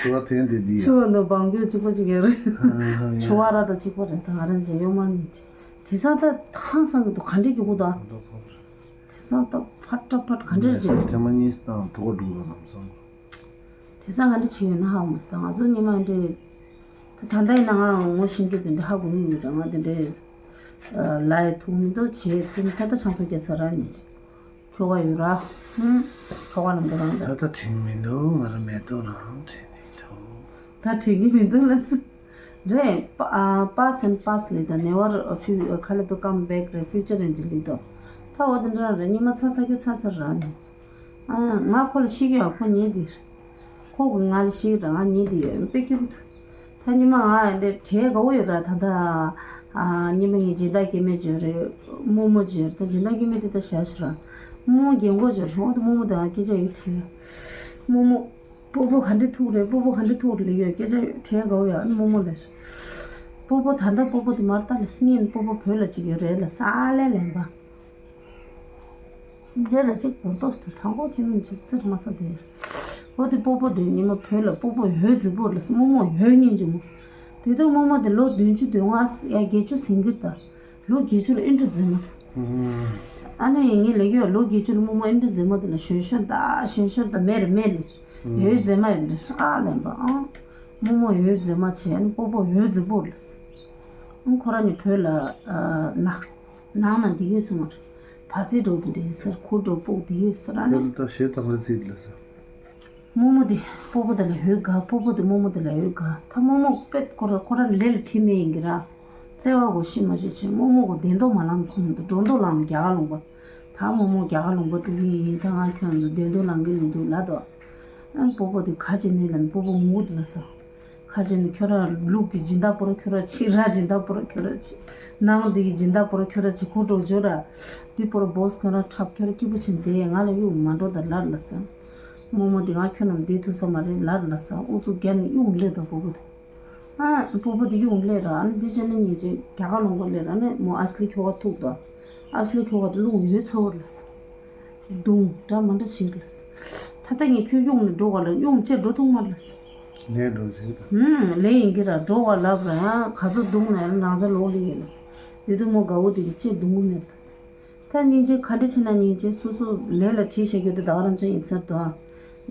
ཆུ་བ་ཐོན་དེ་འདི་ཡ། ཆུ་བ་འདི་བང་རྒྱུ་གཅིག་པ་གཅིག་ཡོད་རེད། ཨ་ཡ། ཆུ་བ་ར་ད་གཅིག་པ་རེད། ད་ང་རང་ཚོ་ཡོད་མ་མིན་ཅི། དེ་ས་ད་ཧང་སང་གི་འདུག་ག་འདྲས་རྒྱུ་གུ་ད། ད་ཕོ་རེད། དེ་ས་ད་ཕ་ཏྲ་ཕ་ག་འདྲས་མེ་རྒྱུ། སི་ཐེ་མ་གཉིས་དང་ཐོ་ག་འགྲུག་ལ་ནམ་སང་། དེ་ས་ག་འདྲས་བྱས་ཡོད་ན་ཧ་གོ་མ་སོང་། ད་ང་ཚོ་ཉི་མ་འདྲས། ད་ད་ལྟ་ཡིན་ན་ང་ངོ་ཤེས་རྒྱུ་དེ་འདྲ་ཧ་གོ་གི་ཡོད་རེད། ང་དེ་འདྲས། ལ་ཡི་ཐུག་མི་འདུག་བྱེད་ཐུག་མི་ད་ལྟ་ཆང་ཚ་རྒྱ་ཚ་ར་ཉེ་ཆེ། ཁྱོ་ག་ཡོད་ར། ཧུམ། ཁྱོ་ག་ནང་དུ་རང་ད། ད་ད་དྲན་མི་འདུག་ང་རང་མེ་ཏོག་རང་དྲན་མི་འདུག་ད་དྲན་གི་མི་འདུག་ལ་སི། རེད། པ་ཨ་past and past ལི་ད་never fu- ཁ་ལ་དུ་come back རེད། future and ལི་ད། ད་འོ་དེ་འདྲ་རེད། ཉི་མ་ཚ་ཚ་ཁྱོད་ཚ་ཚ་ར་ནི། ཨ་ང་ཁོ་ལ་ཤི་གི་ཡ་ཁོ་ཉེ་དེ་རེད། ཁོ་གི་ང་ལ་ཤི་ར་ང་ཉེ་དེ་ཡོད་པེ་ཀྱུ། ད་ཉི་མ་ང་འདྲ་བྲེལ་དགའ་བོ་ཡོད་ར། ད་ད་ཨ་ཉི་མ་ངའི་སྦྱིན་བདག་སྐྱེ་དམན་ཅིག་ཡོད་རེད། རྨོ་མོ་ཅིག་ཡོད་རེད། ད་སྦྱིན་བདག་སྐྱེ་དམན་དེ་ད་བཞག་ཤི་ར། རྨོ་མོ་རྒན་གོག་ཅིག་ཡོད་རེད། འོ་ད་རྨོ་མོ་དང་ང་སྐད་ཆ་ཡོད་དྲིས། རྨོ་མོ། སྤོ་བོ་ག་འདྲ་ཐུག་རེད། སྤོ་བོ་ག་འདྲ་ཐུག་རེད་ལབ་ཡོད། སྐད་ཆ་དྲན་དགའ་བོ་ཡོད། ཨ་ནི་རྨོ་མོ་ལབ། སྤོ་བོ་ད་ལྟ་སྤོ་བོ་དེ་མར་ལྟ་ལ་སི་ཉིན་སྤོ་བོ་བོད་ལ་ཅིག་ཡོད་རེད་ལ་ས་ཨ་ལེ་ལེན་པ། འདྲེ་ལ་ཅིག་བུར་ཏོག་སྟེ་ཐང་གོ་ཁྱེད་མིན་ཅིག་ཙིར་མ་ས་དེ། འོ་དེ་སྤོ་བོ་དེ་ཉི་མ་བོད་ལ་སྤོ་བོ་ཡོད་རྫི་བོ་ལ་སི་རྨོ་མོ་ཡོད་ཉིན་ཅིག་མོ། དེ་དུས་རྨོ་མོ་དེ་ལོ་བདུན་ཅུ་དོན་ལྔ་ཡ་བརྒྱད་ཅུ་ཟིན་གྱི་ད། ལོ་བརྒྱད་ཅུ་ལ་ཨེ་འདྲ་མཛེས་མ། ཨ་ནི་ངས་ལབ་ཀྱི་ཡོད། ལོ་བརྒྱད་ཅུ་ལ་རྨོ་མོ་ཨེ་འདྲ་མཛེས་མ་དེ་ལ་ཞོན་ཞོན་ད་ཞོན་ཞོན་ད་མེར་མེར་ལེ། ཡོད་མཛེས་མ་ཡོད་ལེ་ཨ་ལེན་པ་ཨང་། རྨོ་མོ་ཡོད་མཛེས་མ་བྱས་ཨ་ནི་སྤོ་བོ་ཡོད་མཛེས་པོ་ལེ། ཨང་ཁོ་རང་ནི་བོད་ལ་ནག་ནང་ན་འདི་ཡོད་སོང་བ་རེད། བ་ཚི་འགྲོ་དེ་འདྲ་ཡོད་ཟེར། ཁུ་འགྲོ་སྤུག་དེ་ཡོད་ཟེར་ཨ་ནི། བོད་ལ་ད་ཞེ་དྲག་རེ་བརྩིས་ལེ་ཟེར། རྨོ་མོ་དེ་སྤོ་བོ་དེ་ལ་ཡོད་དགའ། སྤོ་བོ་དེ་རྨོ་མོ་དེ་ལ་ཡོད་དགའ། ད་རྨོ་མོ་དཔེ་ཁོ་ར་ཁོ་ར་ལས་ལ་ཁྲིད་མེད་ཡིན་གྱི་ར། བརྩེ་བ་གོ་ཤི་མ་ཤི་བྱས་རྨོ་མོ་གོ་བདེན་མདོག་མ་ལངས་ཁོ་མོ་དེ་སྒྲོ་འདོགས་ལངས་རྒྱ་གར་ལུང་པ། ད་རྨོ་མོ་རྒྱ་གར་ལུང་པ་འགྲོ་གི་ཡིན། ད་ང་ཁྱོད་ཚོ་བདེན་མདོག་ལངས་གི་མི་འདུག་ལབ་དོ། ཨ་སྤོ་བོ་དེ་ཁ་ཅིག་ནི་ལ་ནི་སྤོ་བོ་ངུ་འདུག་ལ་ས། ཁ་ཅིག་ནི་ཁྱོད་ར་ལུག་གི་སྦྱིན་བདག་པོ་ར་ཁྱོད་ར་ཆིག་ར་སྦྱིན་བདག་པོ་ར་ཁྱོད་ར་ཆིག་ནང་འདི་གི་སྦྱིན་བདག་པོ་ར་ཁྱོད་ར་ཆིག་ཁུ་འགྲོ་འཇོ་ར། འདི་པོ་ར་བོས་ཁྱོད་ར་འཁྲབ་ཁྱོད་ར་སྐྱིད་པོ་ཆེན་དེ་ང་ལ་གཡུག་མ་འགྲོ་ད་ལར་ལ་ས། རྨོ་མོ་འདི་ང་ཁྱོད་རྣམས་བསྡད་ཐུབ་ས་མ་རེད་ལར་ལ་ས། ཨུ་ཚུགས་རྒྱ་ནི་གཡུག་སླེབས་དང་སྤོ་བོ་དེ། ཨ་སྤོ་བོ་དེ་གཡུག་སླེབས་ར་ཨ་ནི་འདི་བྱས་ན་ཉིན་ཅིག་རྒྱ་གར་ལུང་པ་སླེབས་ར་ཨ་ནི་མོ་ཨ་སི་ལི་ཁྱོ་ག་ཐུག་དང་། ཨ་སི་ལི་ཁྱོ་ག་དེ་རླུང་ཡོད་ཚ་བོར་ལ་ས། རྡུང་འདྲ་མ་འདྲ་བྱེད་ལ་ས། ད་ལྟ་ངས་ཁྱོད་གཡུག་ནས་འགྲོ་ག་ལ་གཡུག་བྱས་འགྲོ་ཐུབ་མ་ལ་ས། ལས་འགྲོ་ཟེར་ད། ཧུམ། ལས་ཡིན་གྱི་ར། འགྲོ་བ་ལབ་ར་ཡང་ག་ཚོད་སྡུག་ན་ཡང་རང་ཅག་ལོག་ལི་ཡིན་ལ། དེ་དུས་མོ་དགའ་བོ་དེ་གི་ཅི་སྡུག་མོ་མེད་ལ། ད་སྙིང་རྗེ་ག་འདྲ་བྱེད་ན་སྙིང་རྗེ། སོ་སོ་ལས་ལ་བྲིས་བཞག་རྒྱུ་དེ་བདག་རང་ཅག་ཡིན་ས་རེད་དོ།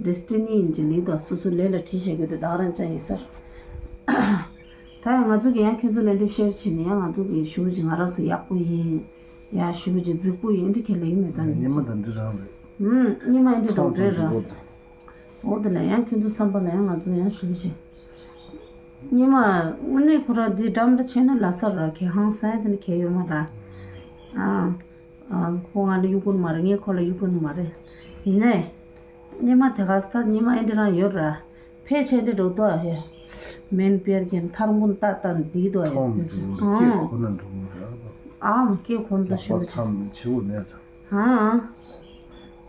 ཌེ་སི་ཊི་ནི་ཡིན་གྱི་ལི་དོ། སོ་སོ་ལས་ལ་བྲིས་བཞག་རྒྱུ་དེ་བདག་རང་ཅག་ཡིན་ས་རེད། ད་ཡང་ང་ཚོ་གི་ཡང་ཁྱོད་ཚོ་ལ་འདྲ་ཤེར་བྱས་ནས་ཡང་ང་ཚོ་གི་ཞུ་བ་ཅིག་ང་རང་ཚོ་ཡག་པོ་ཡིན། ཡང་ཞུ་བ་ཅིག་རྫིག་པོ་ཡིན་འདྲ་ཁས་ལེན་མེད་ད་ཉི་མ་ད་འདི་རང་རེད། ཧུམ། ཉི་མ་འདི་འགྲོ་རེད་ར། འོ་དེ་ལ་ཡང་ཁྱོད་ཚོ་བསམ་པ་ལ་ཡང་ང་ཚོ་ཡང་ཞུ་བ་ཅིག་ཉི་མ་དངོས་གནས་ཁོ་རང་འདི་འགྲམ་འདྲ་བྱས་ན་ལ་སར་ར་ཁྱེད་ཧང་སང་དེ་ནི་ཁྱེད་ཡོད་མ་ར། ཨ། ཨ། ཁོ་ང་ལ་གཡུག་གོ་ནི་མ་རེད། ངས་ཁོ་ལ་གཡུག་གོ་ནི་མ་རེད། ཡིན་ནའི། ཉི་མ་དེ་ག་ས་ད་ཉི་མ་ཨེ་འདྲ་རང་ཡོད་ར། ཕལ་ཆེར་འདི་འགྲོ་དོ་ཨ་ཧེ། མེན་པེར་གྱི་ཐར་འགོན་ཏ་ཏ་འདི་དོ་ཨ་ཧེ། ཐོང་འདུག་ར་སྐད་ཁོ་ན་འགྲོ་གི་ར། ཨ་མ་སྐད་ཁོ་ན་ད་ལག་པ་ཤོད་ཀྱི། ཐམ་ཆེ་བོ་མེད་ར།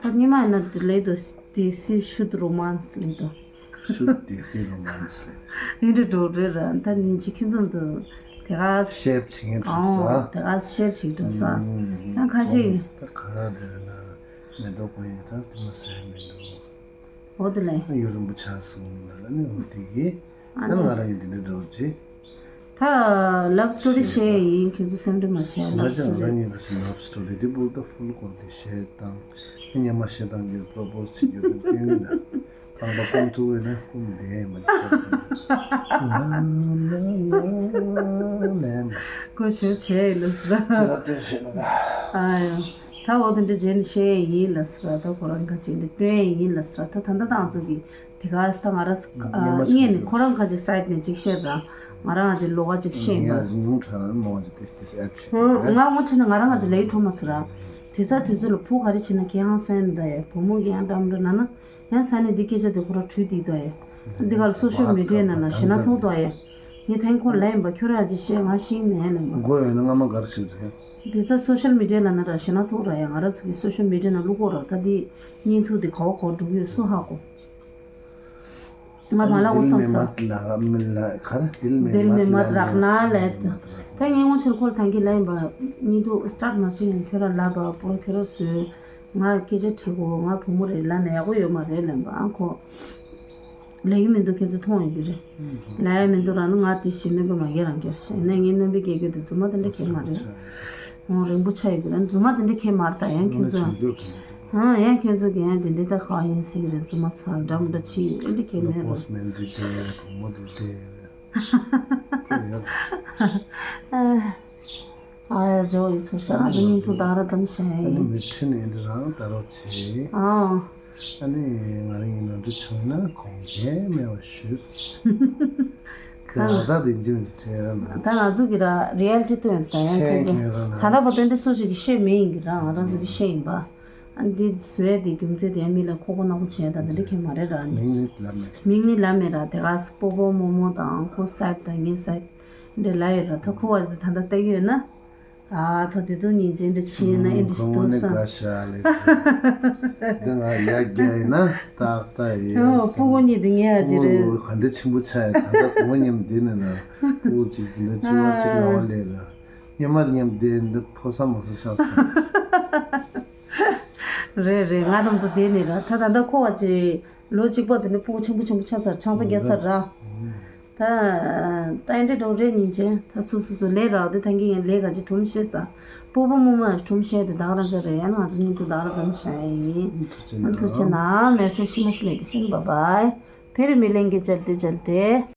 ཨ། ད་ཉི་མ་ཡིན་ན་དེ་ལས་དོ་དེ་སི་ཤུད་རོ་མཱན་སི་ལས་དོ། ཤུད་དེ་སི་རོ་མཱན་སི་ལས། ཨེ་འདྲ་འགྲོ་རེད་ར། ད་ཉིན་གཅིག་ཁྱིམ་ཚང་དུ་དེ་ག་ཤེར་བྱེད་མཁན་འགྲོ་ས། ཨོ་དེ་ག་ཤེར་བྱེད་འགྲོ་ས། ད་ཁ་ཤས། ད་ག་རེ་ན་མེ་ཏོག་པོ་ཡིན་ད་དེ་མ་ཟེར་མི་འདུག་འོ་དེ་ལས། ཡུན་རིང་པོ་ཆགས་སོང་ལ་ནི་འོ་དེ་གི། ཨ་ད་ནི་ང་རང་ཡིན་དེ་འདྲ་འགྲོ་རྗེས། ད་ལབ་སི་ཊོ་རི་བཤད་ཡིན། ཁྱོད་ཚོ་སེམས་ཁྲལ་མ་བྱེད། ང་ལབ་སི་ཅག་ཊོ་རི། ང་རང་ཡིན་ད་ལབ་སི་ཊོ་རི་དེ་བུ་ད་ཕུལ་སྐོར་དེ་བཤད་དང་། སྙེ་མ་བཤད་དང་གི་པོ་རོ་པོ་སི་བྱེད་རྒྱུ་དེ་སྐྱོན་ཡིན་ད། ཁང་པ་སྐོམ་ཐུག་པས་ན་སྐོམ་བསྡད་མ་ནི་ཁྱོད་ལ་ལ་ལ་ལ་ལ། ཀོ་ཞུ་བྱས་ལ་སི་ར། ཅི་ལ་སྟོན་བཤད་ན་ད། ཨ་ཡོ། ད་འོ་དེ་འདྲ་བྱས་ནས་བཤད་ཡིན་ལ་སི་ར། ད་ཁོ་རང་ཁ་ཅིག་འདི་སྟོན་ཡིན་ལ་སི་ར། ད་ད་ད་ང་ཚོ་གི་དེ་ག་ས་ད་ང་རང་ཚོ་ཉི་མ་ཨ་ཞིག་ངས་ནི་ཁོ་རང་ཁ་ཅིག་སའིཌ་ནས་ཅིག་བཤད་ར། ང་རང་ང་ཅིག་ལོགས་ཀ་ཅིག་བཤད་ཡིན་པ། ངས་ཉུང་དྲགས་མོ་ཅིག་ཏིས་ཏིས་ཨེ་ཆེ། ང་ངོ་ཆེ་ན་ང་རང་ང་ཅིག་ལས་ཁྲོ་མ་སི་ར། དེ་ས་དུས་ཚོད་ལ་བུ་ག་རེ་བྱེད་ན་ཁྱེད་ཧང་སང་མི་ད་ཡ། བུ་མོ་གི་ཡང་འགྲམ་འགྲོ་ན་ན། ཡང་ས་ནས་འདི་སྐད་ཆ་དེ་ཁོ་རང་བྲུས་འདུག་ད་ཡ། འདི་ག་ལ་སོ་ཤལ་མི་ཌི་ཡ་ནང་ན་ཞེ་ན་ཚོགས་འདུག་ཡ། ངས་ཐེངས་ཁོ་ལ་ཡིན་པ་ཁྱོད་རང་ཅིག་བཤད་ང་ཤེས་མེད་ལ་མ། མགོ་ཡོད་ན་རྔ་མ་གར་ཞིག་རེད། འདི་ས་སོ་ཤལ་མི་ཌི་ཡ་ནང་ན་ར་ཞེ་ན་ཚོགས་ར་ཡ། ང་རང་ཚོ་གི་སོ་ཤལ་མི་ཌི་ཡ་ནང་བླུག་གོ་ར། ད་འདི་བརྙན་ཐུང་འདི་ག་བ་ག་བ་འགྲོ་གི་ཡོད་སུ་ཧ་གོ། ང་མ་ལ་འོ་བསམ་ས། ལ་མི་ལ་གར་དིལ་མེ་དིལ་མེ་མ་མ་རག་ན་ལེར། ད་ངས་ངོ་ཆེར་ཁོ་ལ་ཐང་གི་ལ་ཡིན་པ། ཉིན་དུ་སི་ཊར་མ་བྱེད་ཡིན་ཁྱོད་ར་ལབ་པ་པོ་ཁྱོད་ར་བཟོས། ང་སྐད་ཆ་དྲིས་གོ། ང་བུ་མོ་རེད་ལབ་ན་ཡག་པོ་ཡོད་མ་རེད་ལབ་པ། ཨ་ཁོ་ལས་ཀྱི་མི་འདུག་ཁྱོད་ཚོ་མཐོང་ཡོད་ཀྱི་རེད། ལས་ཡ་མི་འདུག་ར་ན་ང་དེ་བཞིན་རྣོན་པོ་མ་རྒྱག་རང་རྒྱག་ཤེས་ན། ངས་རྣོན་པོ་རྒྱག་རྒྱུ་དེ་རྫུན་མ་དེ་འདྲ་ཁྱེད་མ་རེད། ཨོ་རིང་པོ་ཆགས་ཡོད་ཀྱི་ར། རྫུན་མ་དེ་འདྲ་ཁྱེད་མ་རེད། ད་ཡང་ཁྱོད་ཚོ། ཨ་ཡང་ཁྱོད་ཚོ་གི་ཡང་དེ་འདྲ་ད་ཁ་ཡིན་ཟེར་གི་རེད། རྫུན་མ་ཚ་འདྲ་མི་འདྲ་ཆི་ཡོད་འདྲ་ཁྱེད་མེད་ར། པོ་སི་མེན་དེ་དེ་བུ་མོ་དེ་དེ་རེད། ཨ་ཡ་ཇོ་ཡི་ཚོ་ཤ་ང་ཚོ་སྙིང་ཐུང་དག་ར་ཙམ་བྱས་ཨ་ནི་ཡིན། མི་ཁྲི་ནས་འདི་རང་ད་རོགས་བྱེད། ཨ། ཨ་ནི་ང་རང་གི་ནོར་འཁྲུལ་བྱུང་ན་དགོངས་འགལ་མེད་པ་ཞུ། ད་ད་དེ་འཇིམ་གྱི་ཁྲེལ་ར་ན། ད་ང་ཚོ་གི་ར་རི་ཨལ་ཊི་སྟོན་ད་ཡང་ཁྱེད་ཚོ་ད་ལྟ་བར་དོན་འདི་སུ་ཞིག་གི་ཤེས་མེད་ཡིན་གི་ར། ང་རང་ཚོ་གི་ཤེས་ཡིན་པ། ཨ་འདི་བཟོས་དེ་རྒྱུ་མཚན་དེ་མི་ལ་ཁོ་ཁོ་ནག་པོ་བྱས་ད་འདི་འདྲ་ཁྱེད་མ་རེད་ར་ནི། མིང་ནི་ལབ་མེད། མིང་ནི་ལབ་མེད་ར། དེ་ག་སྤོ་བོ་རྨོ་མོ་དང་ཁོ་སའིཌ་དང་ངའི་སའིཌ་འདྲ་ལབ་ཡོད་ར། ད་ཁོ་བ་ཟི་ད་ལྟ་བལྟ་གི་ཡོད་ན། ཨ་ད་དེ་དུས་ཉིན་རྗེས་འདྲ་ཕྱིན་ན་ཨེ་འདྲ་ཞིག་འདུག་བསམ། དེ་ང་ཡ་རྒྱ་ཡིན་ན་ཏག་ཏག་ཡིན། ཨོ་སྤུ་གུ་གཉིས་དེ་ངའི་ཨ་ཅེ་རེད། སྤུ་གུ་ག་འདྲ་ཆེན་པོ་ཆགས་ཡ། ད་ལྟ་སྤུ་གུ་མཉམ་བསྡད་ནས་ན་སྤུ་གུ་གཅིག་འཛིན་གྲྭ་བཅུ་པ་གཅིག་ལྔ་པ་སླེབས་ལ། སྔོན་མ་མཉམ་བསྡད་འདི་ཕོ་ས་མོ་ས་ཆགས་སོང་། རེད་རེད། ང་རང་ཚོ་བསྡད་ནས་ར། ད་ད་ལྟ་ཁོ་བ་ཅེ་ལོ་གཅིག་པ་དེ་ནི་སྤུ་གུ་ཆེན་པོ་ཆེན་པོ་ཆགས་ཚར། ཆང་ས་རྒྱག་ཚར་ར། ད་ད་ཨེ་འདྲ་འགྲོ་རེད། ཉིན་རྗེས་ད་སུ་སུ་སུ་ལས་རག་དུས་ཐང་གི་ངས་ལས་ག་ཅིག་སྒྲུང་བཤད་ས། སྤོ་བོ་རྨོ་མོ་ཡང་སྒྲུང་བཤད་དེ་ད་ག་རང་ཅག་རེད། ཡང་ང་ཚོ་གཉིས་ཐུག་ད་ག་རང་ཙམ་བཤད་ཡིན། ཐུགས་རྗེ་གནང་། མེ་སེ་ཤི་མ་ཤི་ལས་དེ་ཤན་བ་བའི། ཕེ་རི་མི་ལེན་གི་ཅལ་ཏེ་ཅལ་ཏེ།